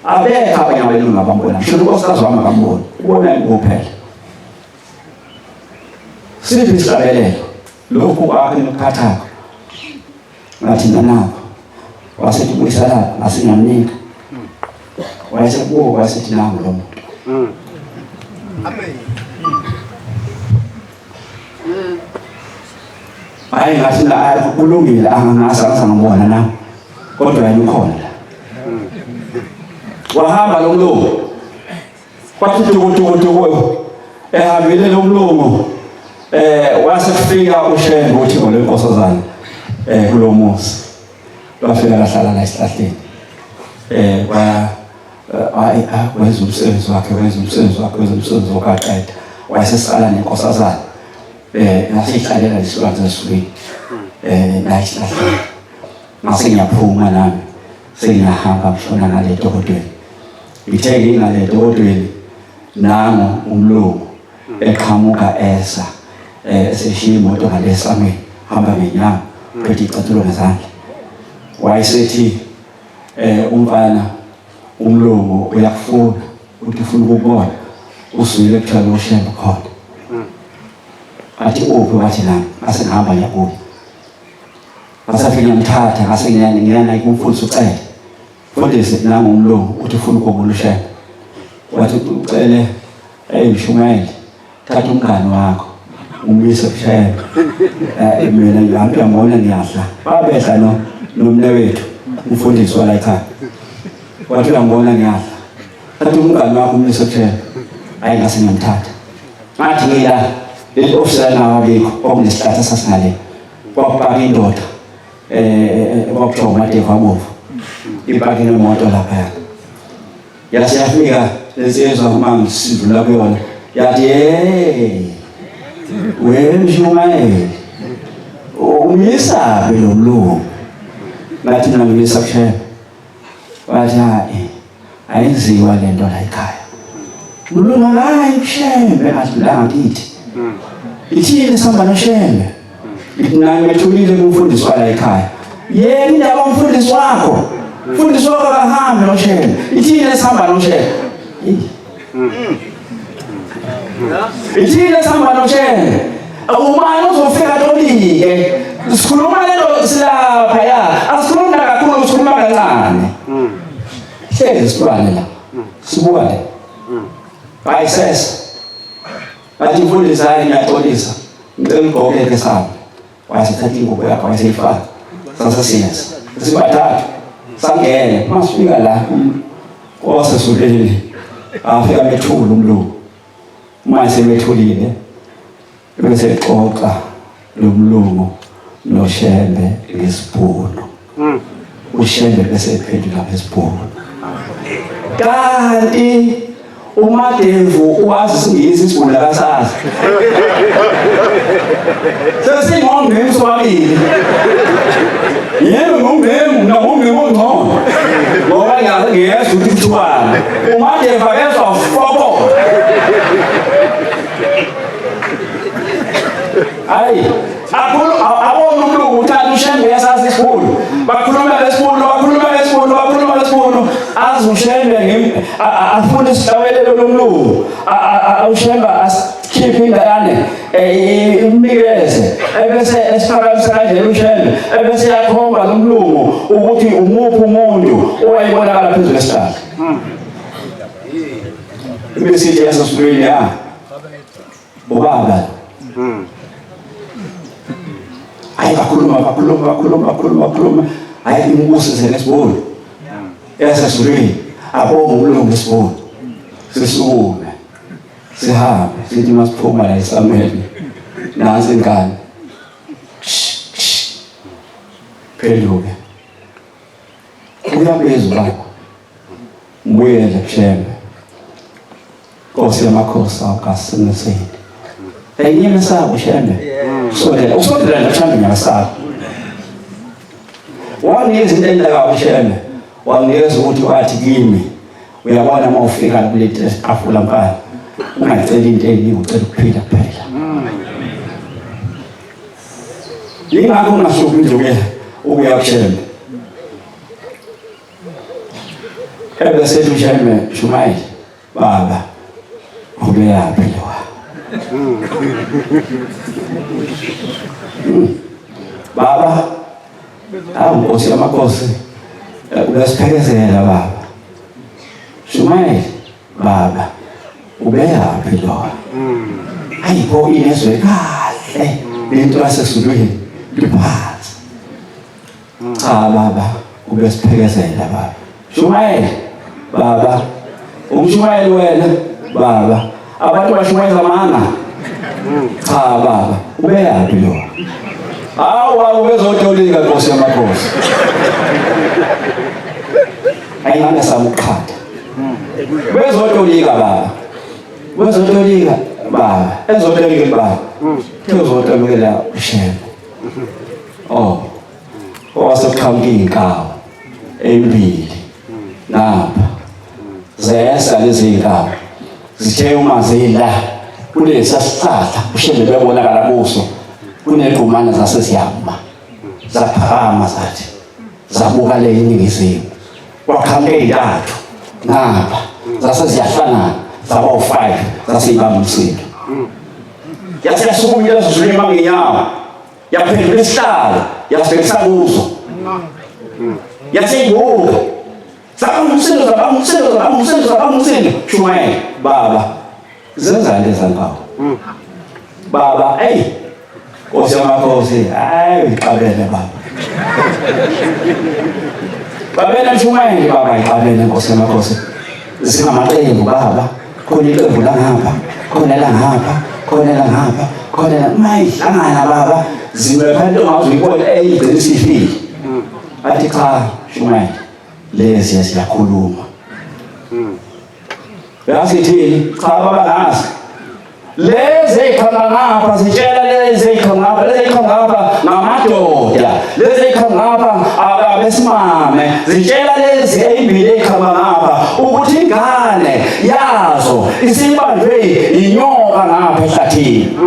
abekho abanye abelungu abambona, ngisho unkosikazi wami akamboni, ubona yimi kuphela. Siphi isihlabelelo lokhu kwakho enikuphathakho? Ngathi nanakho. Wasethi buyisa lapha, ngase ngiyamnika. Wayesebuka, wayesethi nangu lo muntu. Amen. Hayi, ngathi la hayi, kulungile, angangasa ngibona na, kodwa yena ukhona la. Wahamba lo mlungu, kwathi tuku tuku tuku ehambile lo mlungu, wasefika ushembe uthi ngolenkosazana kulo muzi. Wafika lahlala la esihlahleni, wa hayi, wenza umsebenzi wakhe, wenza umsebenzi wakhe, wenza umsebenzi wakhe, aqeda, wayesesala nenkosazana, ngasihlalela lesilwane sezulwini la esihlahleni. Ngase ngiyaphuma nami, sengiyahamba ngishona ngale dokodweni. Ngithe ngingale dokodweni, nangu umlungu eqhamuka esa eseshiya imoto ngale esangweni, hamba ngenyawo, phethe icathulo ngezandla. Wayesethi umfana umlungu uyakufuna, uthi ufuna ukubona, uzwile kuthiwa lo shembe khona. Athi uphi? Wathi nami. Ngase ngihamba ngiyakuye, ngasafika ngiyamthatha, ngase ngiyana kumfundisi uCele. Mfundisi, nangu umlungu uthi ufuna ukubona ushembe. Wathi uCele, hey mshumayeli, thatha umngani wakho umise kushembe. Mina ngihambe ngiyambona ngiyadla. Babehla no nomne wethu umfundisi wala ekhaya. Wathi uyangibona ngiyadla, thatha umngani wakho umise kushembe. Hayi, ngase ngiyamthatha, ngathi ngila leli ofisi lanawo abikho, kwakunesihlahla sasingale, kwakupaka indoda kwakuthiwa uMadevu abovu, ipaki nemoto laphaya. Yase yafika lensizwa, uma ngisidlula kuyona yathi, hey wemshumayeli, umisaphi lo mlungu? Ngathi mina ngimisa kushembe. Wathi hayi, ayenziwa le nto la ekhaya, mlungu hayi kushembe. Ngathi la ngakithi ithini sihamba noshembe. Ngithi nami ngethulile kumfundisi wala ekhaya. Yena indaba umfundisi wakho, umfundisi wakho akahambi noshembe, ithini esihamba noshembe, ithini esihamba noshembe? Ubani uzofika tolike? Sikhuluma lento silapha ya, asikhulumi kakhulu, sikhuluma kancane. Hlezi silwane la, sibuka le bayisesa. Bathi mfundisi, hayi ngiyaxolisa, ngicela ugqoke sihambe. Wasethatha ingubo yakhe wayeseyifaka, sasesiyeza sibathathu, sangena. Uma sifika la owasesuleni afika methula umlungu. Uma esemethulile bese exoxa lo mlungu. noShembe ngesibhunu. UShembe bese ephendula ngesibhunu. Kanti uMadevu uwazi isingisi isibhunu akasazi. Sesingongqemu sobabili. Yebo ngongqemu nangongqemu ongcono. Ngoba ngiyezwa ukuthi kuthiwani. UMadevu akezwa foko. Hayi, akhulu abona umlungu uthatha uShembe yasazi isikhulu. Bakhuluma lesibunu, bakhuluma lesibunu, bakhuluma lesibunu. Azi uShembe ngim afune isihlawelelo lomlungu. UShembe asikhiphe ingane eh, imnikeze ebese esiphakamisa kanje uShembe ebese yakhomba lomlungu ukuthi umuphi umuntu owayebonakala phezulu kwesihlahla. Ibese ithi yasesulwini ya. Ubaba. Hayi bakhuluma bakhuluma bakhuluma bakhuluma bakhuluma. Hayi imbusise ngesiboni. Yasezulwini. Abonge umlungu ngesiboni. Sisukume. Sihambe sithi masiphuma la esameni. Nansi ingane. Phenduke. Uyabiza ubaba. Mbuyele kuShembe. Nkosi yamakhosi awukasingiseni. Enye sabo Shembe. Usondela, usondela nje Shembe ngiyasaba. Wanginikeza into enhle kabi Shembe. Wanginikeza ukuthi wathi kimi uyabona uma ufika kule tafula mfana ungaceli into eningi ucela ukuphila kuphela. Yingakho ungahluphi nje ukuya ukuya kuShembe. Ebese ethi uShembe Shumayeli baba ubeyaphi lowa? Baba awu Nkosi yamakhosi uyasiphekezela baba. Shumayeli baba ubeyaphi lowa? Hayi bo inezwe kahle lento yasezulwini liphansi. Cha baba ubesiphekezela baba. Shumayela baba. Umshumayeli wena baba. Abantu bashumayeza amanga. Cha baba ubeyaphi lo? Hawu baba ubezotolika Nkosi yamakhosi. Ayingane samuqhatha. Bezotolika baba. Bezotolika baba. Ezotolika baba. Kuzotolikela uShembe. Oh. Owasekuqhamuka iy'nkawu embili ngapha zehla lezi iy'nkawu zithe uma zila kulesa sihlahla ushembe bebonakala kuso kunegqumana zase ziyama zaphakama zathi zabuka le iningizimu kwaqhamuka ey'ntathu ngapha zase ziyahlangana zaba u-five zase yibamba umsindo yase yasukuma into ezizulwini ngenyawo yaphendula isihlalo yasibhekisa kuzo yase ibuka zabanga umsindo zabanga umsindo zabanga umsindo zabanga umsindo shumayela baba zenzani lezankawu baba eyi nkosi yamakhosi hayi uyixabene baba babena mshumayeli baba ixabene nkosi yamakhosi singamaqembu baba khona iqembu langapha khona langapha khona langapha khona la mayihlangana baba zilwe into ongaze uyibone eyigcina isifile athi cha shumayeli lezi siyakhuluma uyazi ithini cha baba ngazi lezi eziqhamuka ngapha zitshela lezi eziqhamuka ngapha lezi eziqhamuka ngapha ngamadoda lezi eziqhamuka ngapha abesimame zitshela lezi ezimbili eziqhamuka ngapha ukuthi ingane yazo isibanjwe inyoka ngapha ehlathini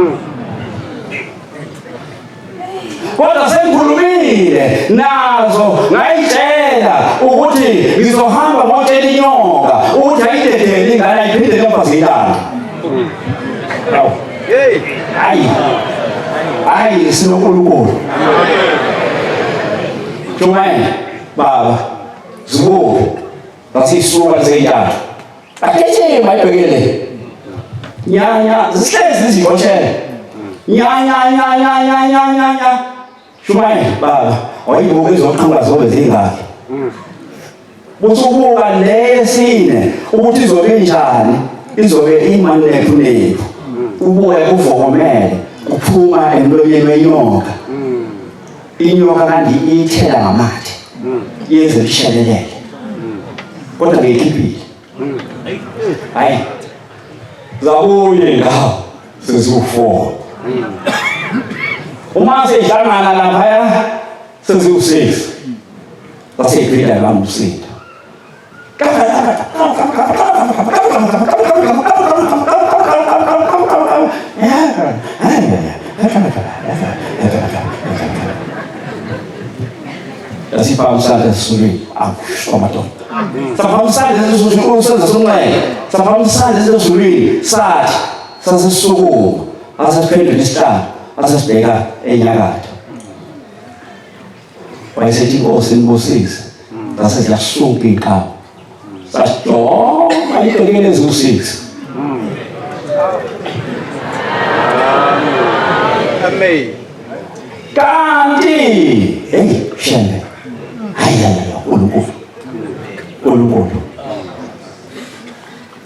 kodwa sengikhulumile nazo ngayitshela ukuthi ngizohamba ngotshela inyoka ukuthi ayidedele ingane ayiphinde noma ziyilanda hey hayi hayi sinonkulunkulu Shumayela baba zikuphi Basisuka seyithathu. Agijima ibhekele. Nyanya zihlezi ziboshele. Nyanya nyanya nyanya nyanya. Shumayela baba, wayibuka izoqhuba zobe zingaki. Busubuka leyesine ukuthi izobe injani, izobe imanephu nephu. Ubuye uvokomele kuphuma emlonyeni wenyoka. Inyoka kanti iyithela ngamathe. Yenze ishelelele. Kodwa ngiyikhiphile. Hayi. Zabuye ndawo seziwu-4. Uma seyihlangana laphaya seziwu-6. Saseyiphinda ibamba umsindo. Yasiphakamisa esizulwini. Awu, madoda. Saphakamisa esizulwini, usenza sonxele. Saphakamisa esizulwini, sathi sasisukuma, asasiphendula isihlalo, asasibheka enyakatho. Wayesethi inkosi inibusise. Zase ziyasuka iy'nkawu. Sasijoma ibhekene eziwu-six. Amen. Kanti hey shembe. Hayi hayi uNkulunkulu. uNkulunkulu.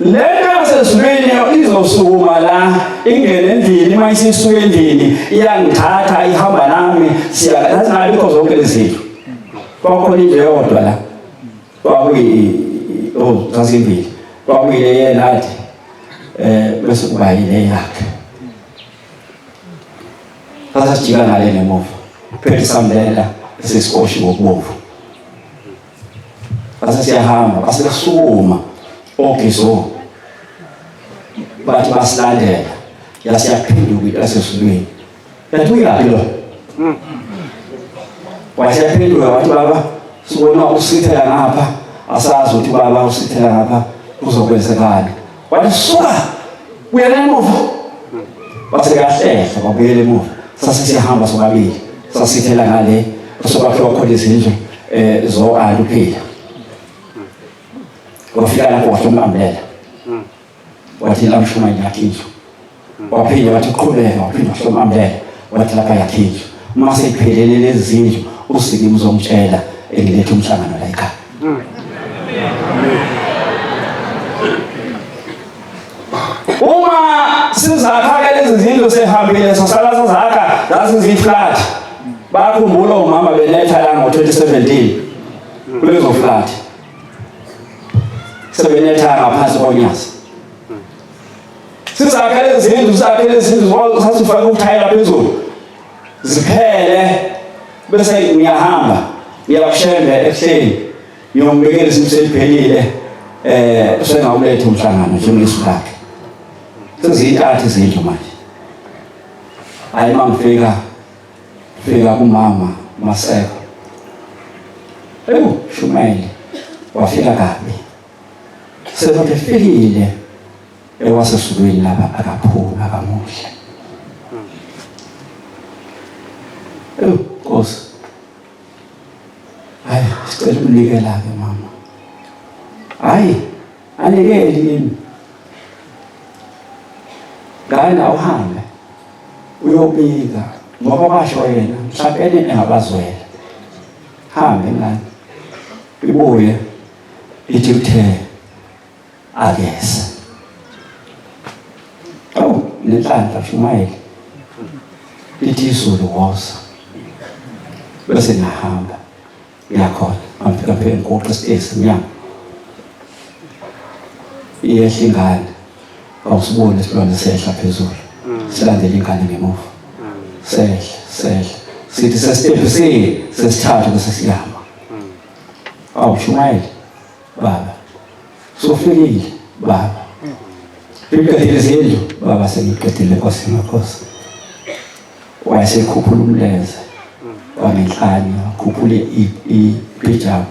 Lento yasezulwini izosukuma la ingene endlini uma isisuka endlini iyangithatha ihamba nami siyazingabikho zonke lezi zinto. Kwakhona indlu eyodwa la. Kwakuyi oh zazimbili. Kwakuyile yena athi bese kuba yile yakhe. Sasijika ngale ngemuva. Phethe samlela sesikoshi ngokubomvu. Base siyahamba, base besukuma ogizo. Bathi basilandela. Yasiyaphenduka into yasezulwini. Yathi uyaphi lo? Waseyaphenduka wathi baba sibona usithela ngapha asazi ukuthi baba usithela ngapha kuzokwenzekani. Wathi suka buyela emuva. Base kahlehla babuyela emuva. Sase siyahamba sobabili. Sasithela ngale sokwakhiwa khona izindlu zo-ali uphila. Wafika lapho wahlomlamlela. Wathi lamshumayeli yakhe indlu. Waphinde wathi qhubeka waphinde wahlomlamlela. Wathi lapha yakhe indlu. Uma seyiphelele lezi zindlu uSikimu uzomtshela engilethe umhlangano la ekhaya. Uma sizakha-ke lezi zindlu sehambile sasala sazakha zaziziflat. Bakhumbula omama beletha la ngo-2017 kulezo flat. Sebenetha ngaphansi konyazi. Sizakhe lezi zindlu, sizakhe lezi zindlu sasifake ukuthayela phezulu. Ziphele bese ngiyahamba ngiyakushembe ekuseni ngiyombikela isimo seliphelile usengawuletha umhlangano njengesu lakhe. Sezintathu izindlu manje. Hayi mangifika fika kumama Maseko. Ewu shumayeli wafika kabi. Selokhu efikile ewasezulwini lapha akaphumi akamuhle. Ewu Nkosi. Hayi sicela ukunikela ke mama. Hayi anikeli kimi. Ngane awuhambe uyobika ngoba basho yena mhlawumbe engabazwela. Hambe ngane. Ibuye ithi uthe akeze. Awu nenhlanhla shumayeli. Lithi izulu woza. Bese ngahamba. Ngiyakhona. Ngafika phela ngiguqa esitezi emnyango. Iyehla ingane. Awusiboni isilwane sehla phezulu. Silandela ingane ngemuva. Sehla, sehla. Sithi sesitephu sesithathu bese siyama. Awu shumayeli baba. Sofikile baba. Ngiqedile izindlu baba sengiqedile Nkosi makhosi. Wayesekhuphula umlenze wangenhlanye wakhuphula ipijama.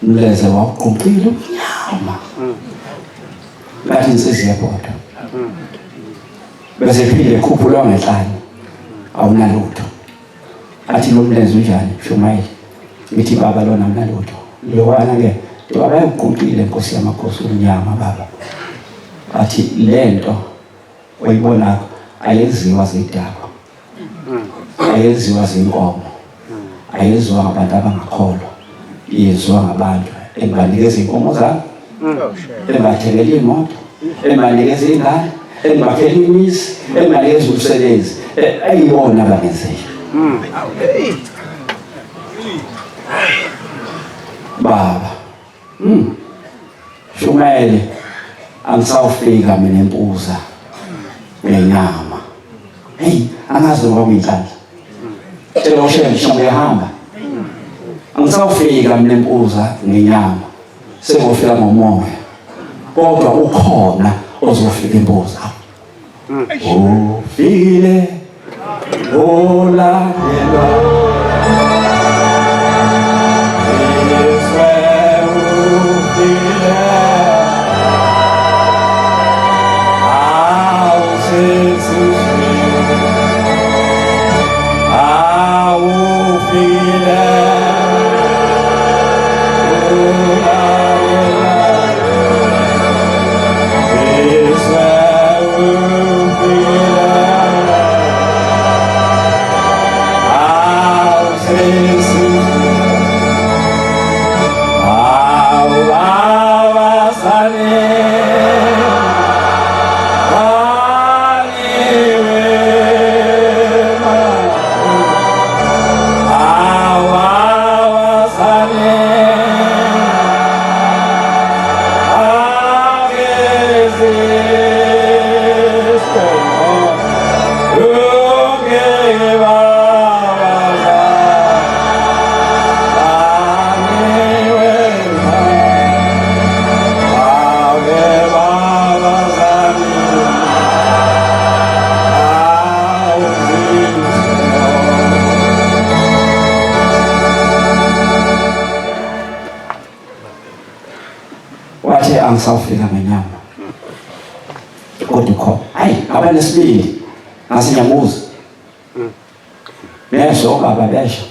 Umlenze wawugqumqile umnyama. Ngathi insizwa yebhodo. Bese phinde khuphula wangenhlanye. Awunalutho. Athi lo mlenze unjani Shumayeli? Ngithi baba lona awunalutho. Lowana ke baba yagqumqile Nkosi yamakhosi umnyama baba. Athi lento oyibonakho ayenziwa zidakwa. Ayenziwa zinkomo. Ayenziwa ngabantu abangakholwa. Yenziwa ngabantu engibanikeza inkomo zami. Engibathengela imoto, engibanikeza ingane, engibakhela imizi, engibanikeza umsebenzi. Ayibona abangenzeli. Baba. Shumayele angisawufika mina empuza ngenyama. Hey, angazi noma kuyinhlanhla. Tshela uShembe Shembe uyahamba. Angisawufika mina empuza ngenyama. Sengofika ngomoya. Kodwa ukhona ozofika empuza. Ufile olandelwa Izwe ufile awusesizweni awufile olandelwa Wathi angisawufika ngenyama kodwa ukhona hayi abanesibindi ngase ngiyamuza besho obaba besho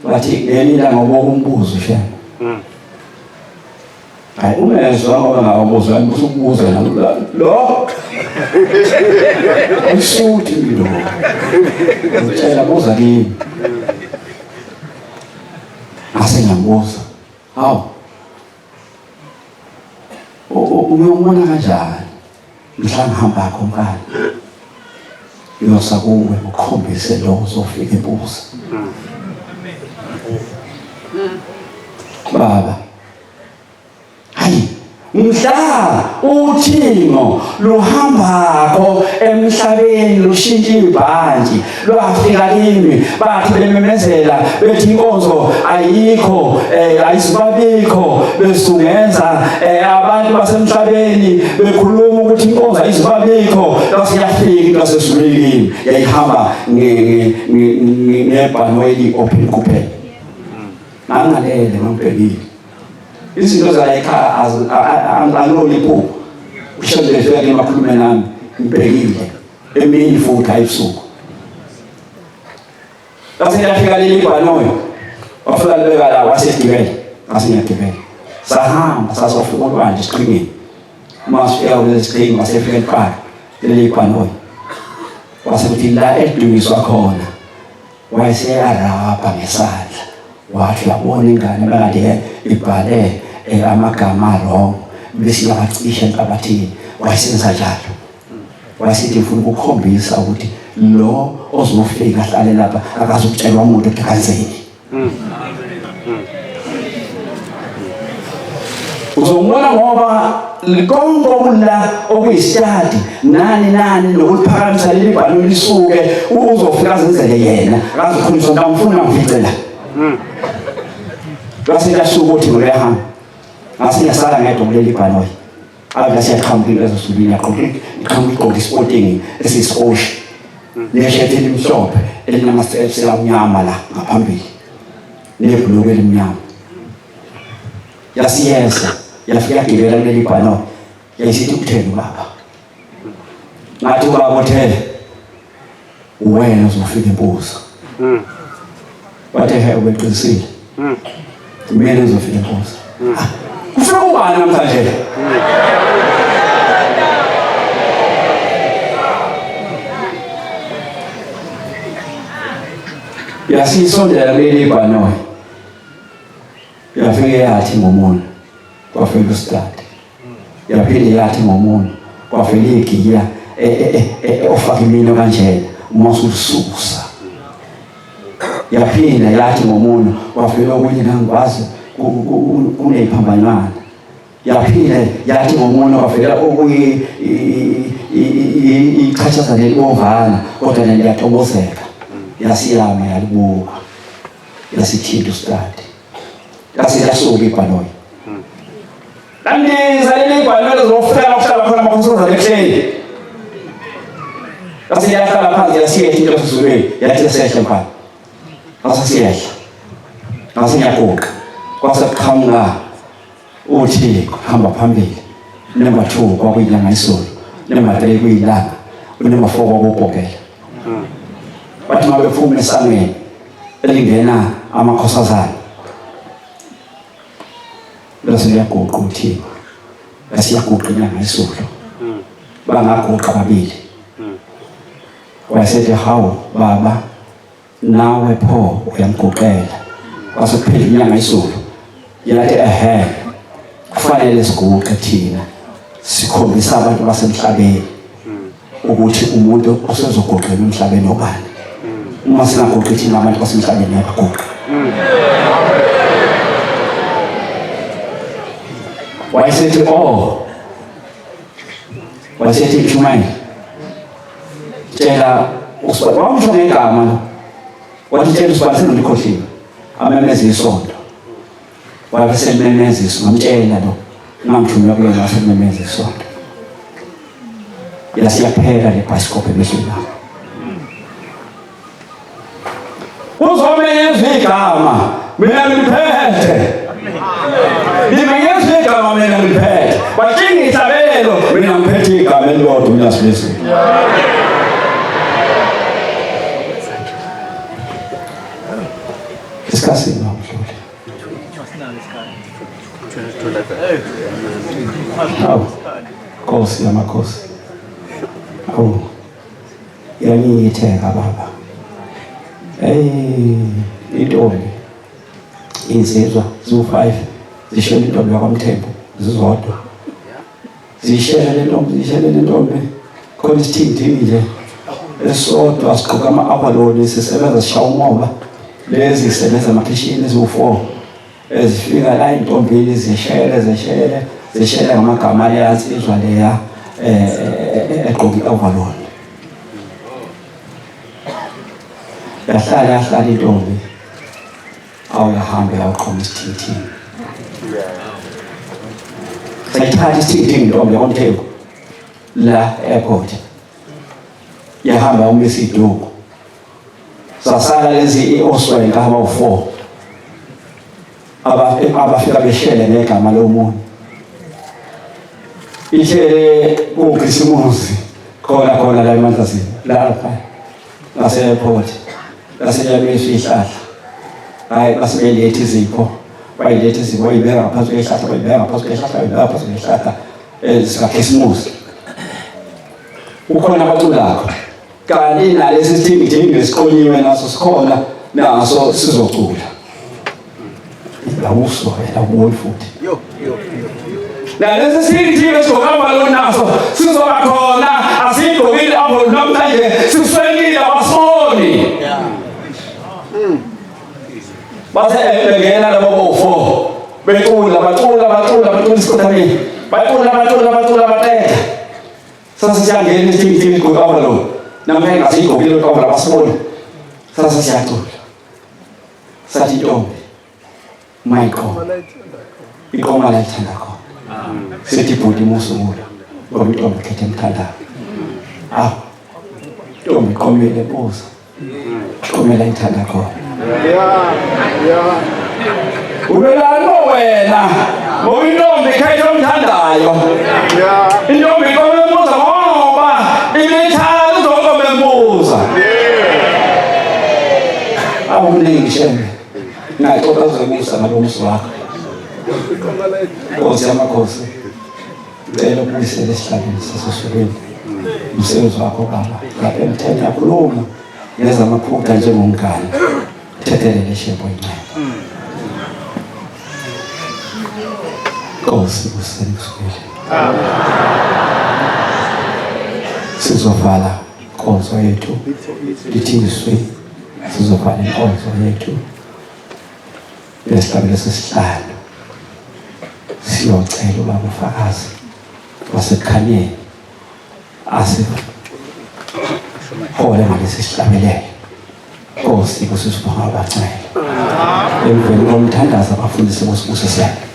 bathi ngelinye ilanga uboke umbuzo shema hayi ungezwa ngoba ngawubuzwa usukubuza lo usuthi lo ngitshela buza kimi ngase ngiyambuza hawu uyomona kanjani mhla ngihamba kho mkani ngiyosa kuwe ngikhombise lo uzofika impuza baba hayi mhla uthingo luhambakho emhlabeni lushintsha ibhantshi lwafika kimi bathi bememezela bethi inkonzo ayikho eh ayizubabikho besungenza eh, abantu basemhlabeni bekhuluma ukuthi inkonzo ayizubabikho lwase yafika into yasezulwini kimi yayihamba ngebhanoyi eli-open kuphela ngangalele ngangibhekile izinto zala ekhaya angiloli iphupho ushembe efika kimi akhulume nami ngibhekile emini futhi hayi ebusuku lase liyafika leli bhanoyi wafika libeka la wasedigibela ngase ngiyagibela sahamba sasofika olwandle esiqhingini uma sifika kulesi siqhingi wasefika eliqala leli bhanoyi wase kuthi la elidunyiswa khona wayeseyarabha ngesandla wathi uyabona ingane bakade ibhale eh, amagama wrong bese iyabacisha enhlabathini wayesenza njalo wayesithi ngifuna ukukhombisa ukuthi lo ozofika ahlale lapha akazukutshelwa umuntu ukuthi kenzeni uzombona ngoba konke okula okuyisitadi nani nani nokuliphakamisa leli bhalo lisuke uzofika azenzele yena akazukhulunyiswa ngamfuna ngifice la lwase lasuka ukuthi ngoluyahamba ngase ngiyasala ngedwa kuleli bhanoyi Ave siyaqhamuka into ezosulwini yaqoka iqhamuka igqoka isipotingi esiyisikoshi neshethi elimhlophe elinama-stripes amnyama la ngaphambili nebhuluku elimnyama yasiyeza yafika yagibela kuleli bhanoyi yayisithi kutheni ubaba ngathi ubaba uthele uwena uzofika impuzo bathe he ubeqinisile kumele uzofika impuzo ah, kufika ubani namhlanje yasisondela kuleli bhanoyi yafike yathi ngomona kwafika usidade yaphinde yathi ngomunye kwavela igiya e, e, e, ofaka imino kanjena uma usususa Yaphinda yathi ngomunwe wafika okunye ngangikwazi kuneyiphambanwana. Yaphinda yathi ngomunwe wafika okuyi ichashaza lelibomvana kodwa liyatobozeka. Yasiyama yalibuka. Yasithinta usitadi. Yase yasuka ibhanoyi. Landiza leli ibhanoyi lizofela ukuhlala khona amakhosikazi ehleli. Yase yahlala phansi yasiyehla into yasezulwini yathi yasehla mfana. Ngase siyehla. Ngase ngiyaguqa. Kwase kuqhamuka uthi hamba phambili. Number 2 kwakuyinyanga isulu. Number 3 kuyilanga. Number 4 kwakubhokela. Bathi uma bephuma esangweni elingena amakhosazana bese liyaguqa uthiko bese iyaguqa inyanga isulu bangaguqa babili wayesethi hawu baba nawe pho uyamguqela kwase kuphela inyanga isulu yathi ehe kufanele siguqe thina sikhombisa abantu basemhlabeni ukuthi umuntu osezoguqela emhlabeni obani uma singaguqi thina abantu basemhlabeni abaguqi wayesethi oh wayesethi mshumayeli tshela usibani wamsho ngegama lo wathi tshela usibani senondikhohliwe amemeze isonto wabe selimemeza isonto ngamtshela lo ngamthunywa kuyena waselimemeza isonto yasiyaphela le bhayisikobho emehlweni akho uzomenyezwa igama mina ngiliphethe limenyezwa igama mina ngiliphethe batshinga ihlabelelo mina ngiphethe igama elilodwa unyazi lwezulu isikhathi mdluli Awu, Nkosi yamakhosi. Awu. Iyangitheka baba. Hey, intombi. Insizwa ziwu-5 zishela intombi yakwaMthembu zizodwa. Zishela le ntombi, zishele le ntombi. Khona isithintini nje esodwa sigqoka ama-abaloni sisebenza sishaya umoba. Lezi zisebenza emakhishini eziwu-4. Ezifika la intombini zishele zishele zishele ngamagama leya nsizwa leya eh, eh, eh, egqoka i-overall. Yahlala yahlala intombi awuyahamba yawuqhoma isithintini. Sayithatha isithintini intombi yakwamthembu la airport. Yahamba yawumisa iduku. Sasala lezi i-oswenka abawu-4 abafika beshele ngegama lomunye ihlele kukhisimusi khona khona la emandlazini lapha ngase-airport laseyamiswa ihlahla hayi base beletha izipho bayiletha izipho bayibeka ngaphansi kwehlahla bayibeka ngaphansi kwehlahla bayibeka ngaphansi kwehlahla sikakhisimusi kukhona abaculakho kanti nalesi sithingithingi esiqonyiwe naso sikhona naso sizocula lawuso wena uboni futhi nalesi sithingithingi esigqoka lo naso sizoba khona asigqokile apho namhlanje siswelile abasiboni base bengena labo bofo becula bacula bacula bacula isikhothane bacula bacula bacula baqeda Sase siyangena isithingithini igqoka overall. Namhlanje ngasiyigqokile overall basibona. Sase siyacula. Sathi intombi. Michael. Iqoma la ithanda khona. Sithi bhuti musungula. Ngoba intombi ikhethe emthandayo. Awu. Intombi iqomile buza. Qomela ithanda khona. Yeah, yeah. Ubelani wena? Ngoba intombi ikhetha omthandayo. Yeah. Intombi iqome embuza ngoba ibithanda uzoqome embuza. Awukuningi shembe. Ngaxoxa uzokusa ngalo muzi wakho. Nkosi yamakhosi. Ngicela ukubuyisela esihlalweni sasosukwini. Umsebenzi wakho baba. Lapha emthetho yakhuluma ngezamaphutha njengomngane. Thethelele shembe oyingcwele. Nkosi kuseni kusukile. Sizovala inkonzo yethu lithi izwi Sizovala inkonzo yethu lesihlabelo sesihlanu. Siyocela ubaba ufakazi wasekukhanyeni asihole ngalesi sihlabelelo. Nkosi kusisibonga abacela. Emveni komthandazo abafundisi bosibusisele.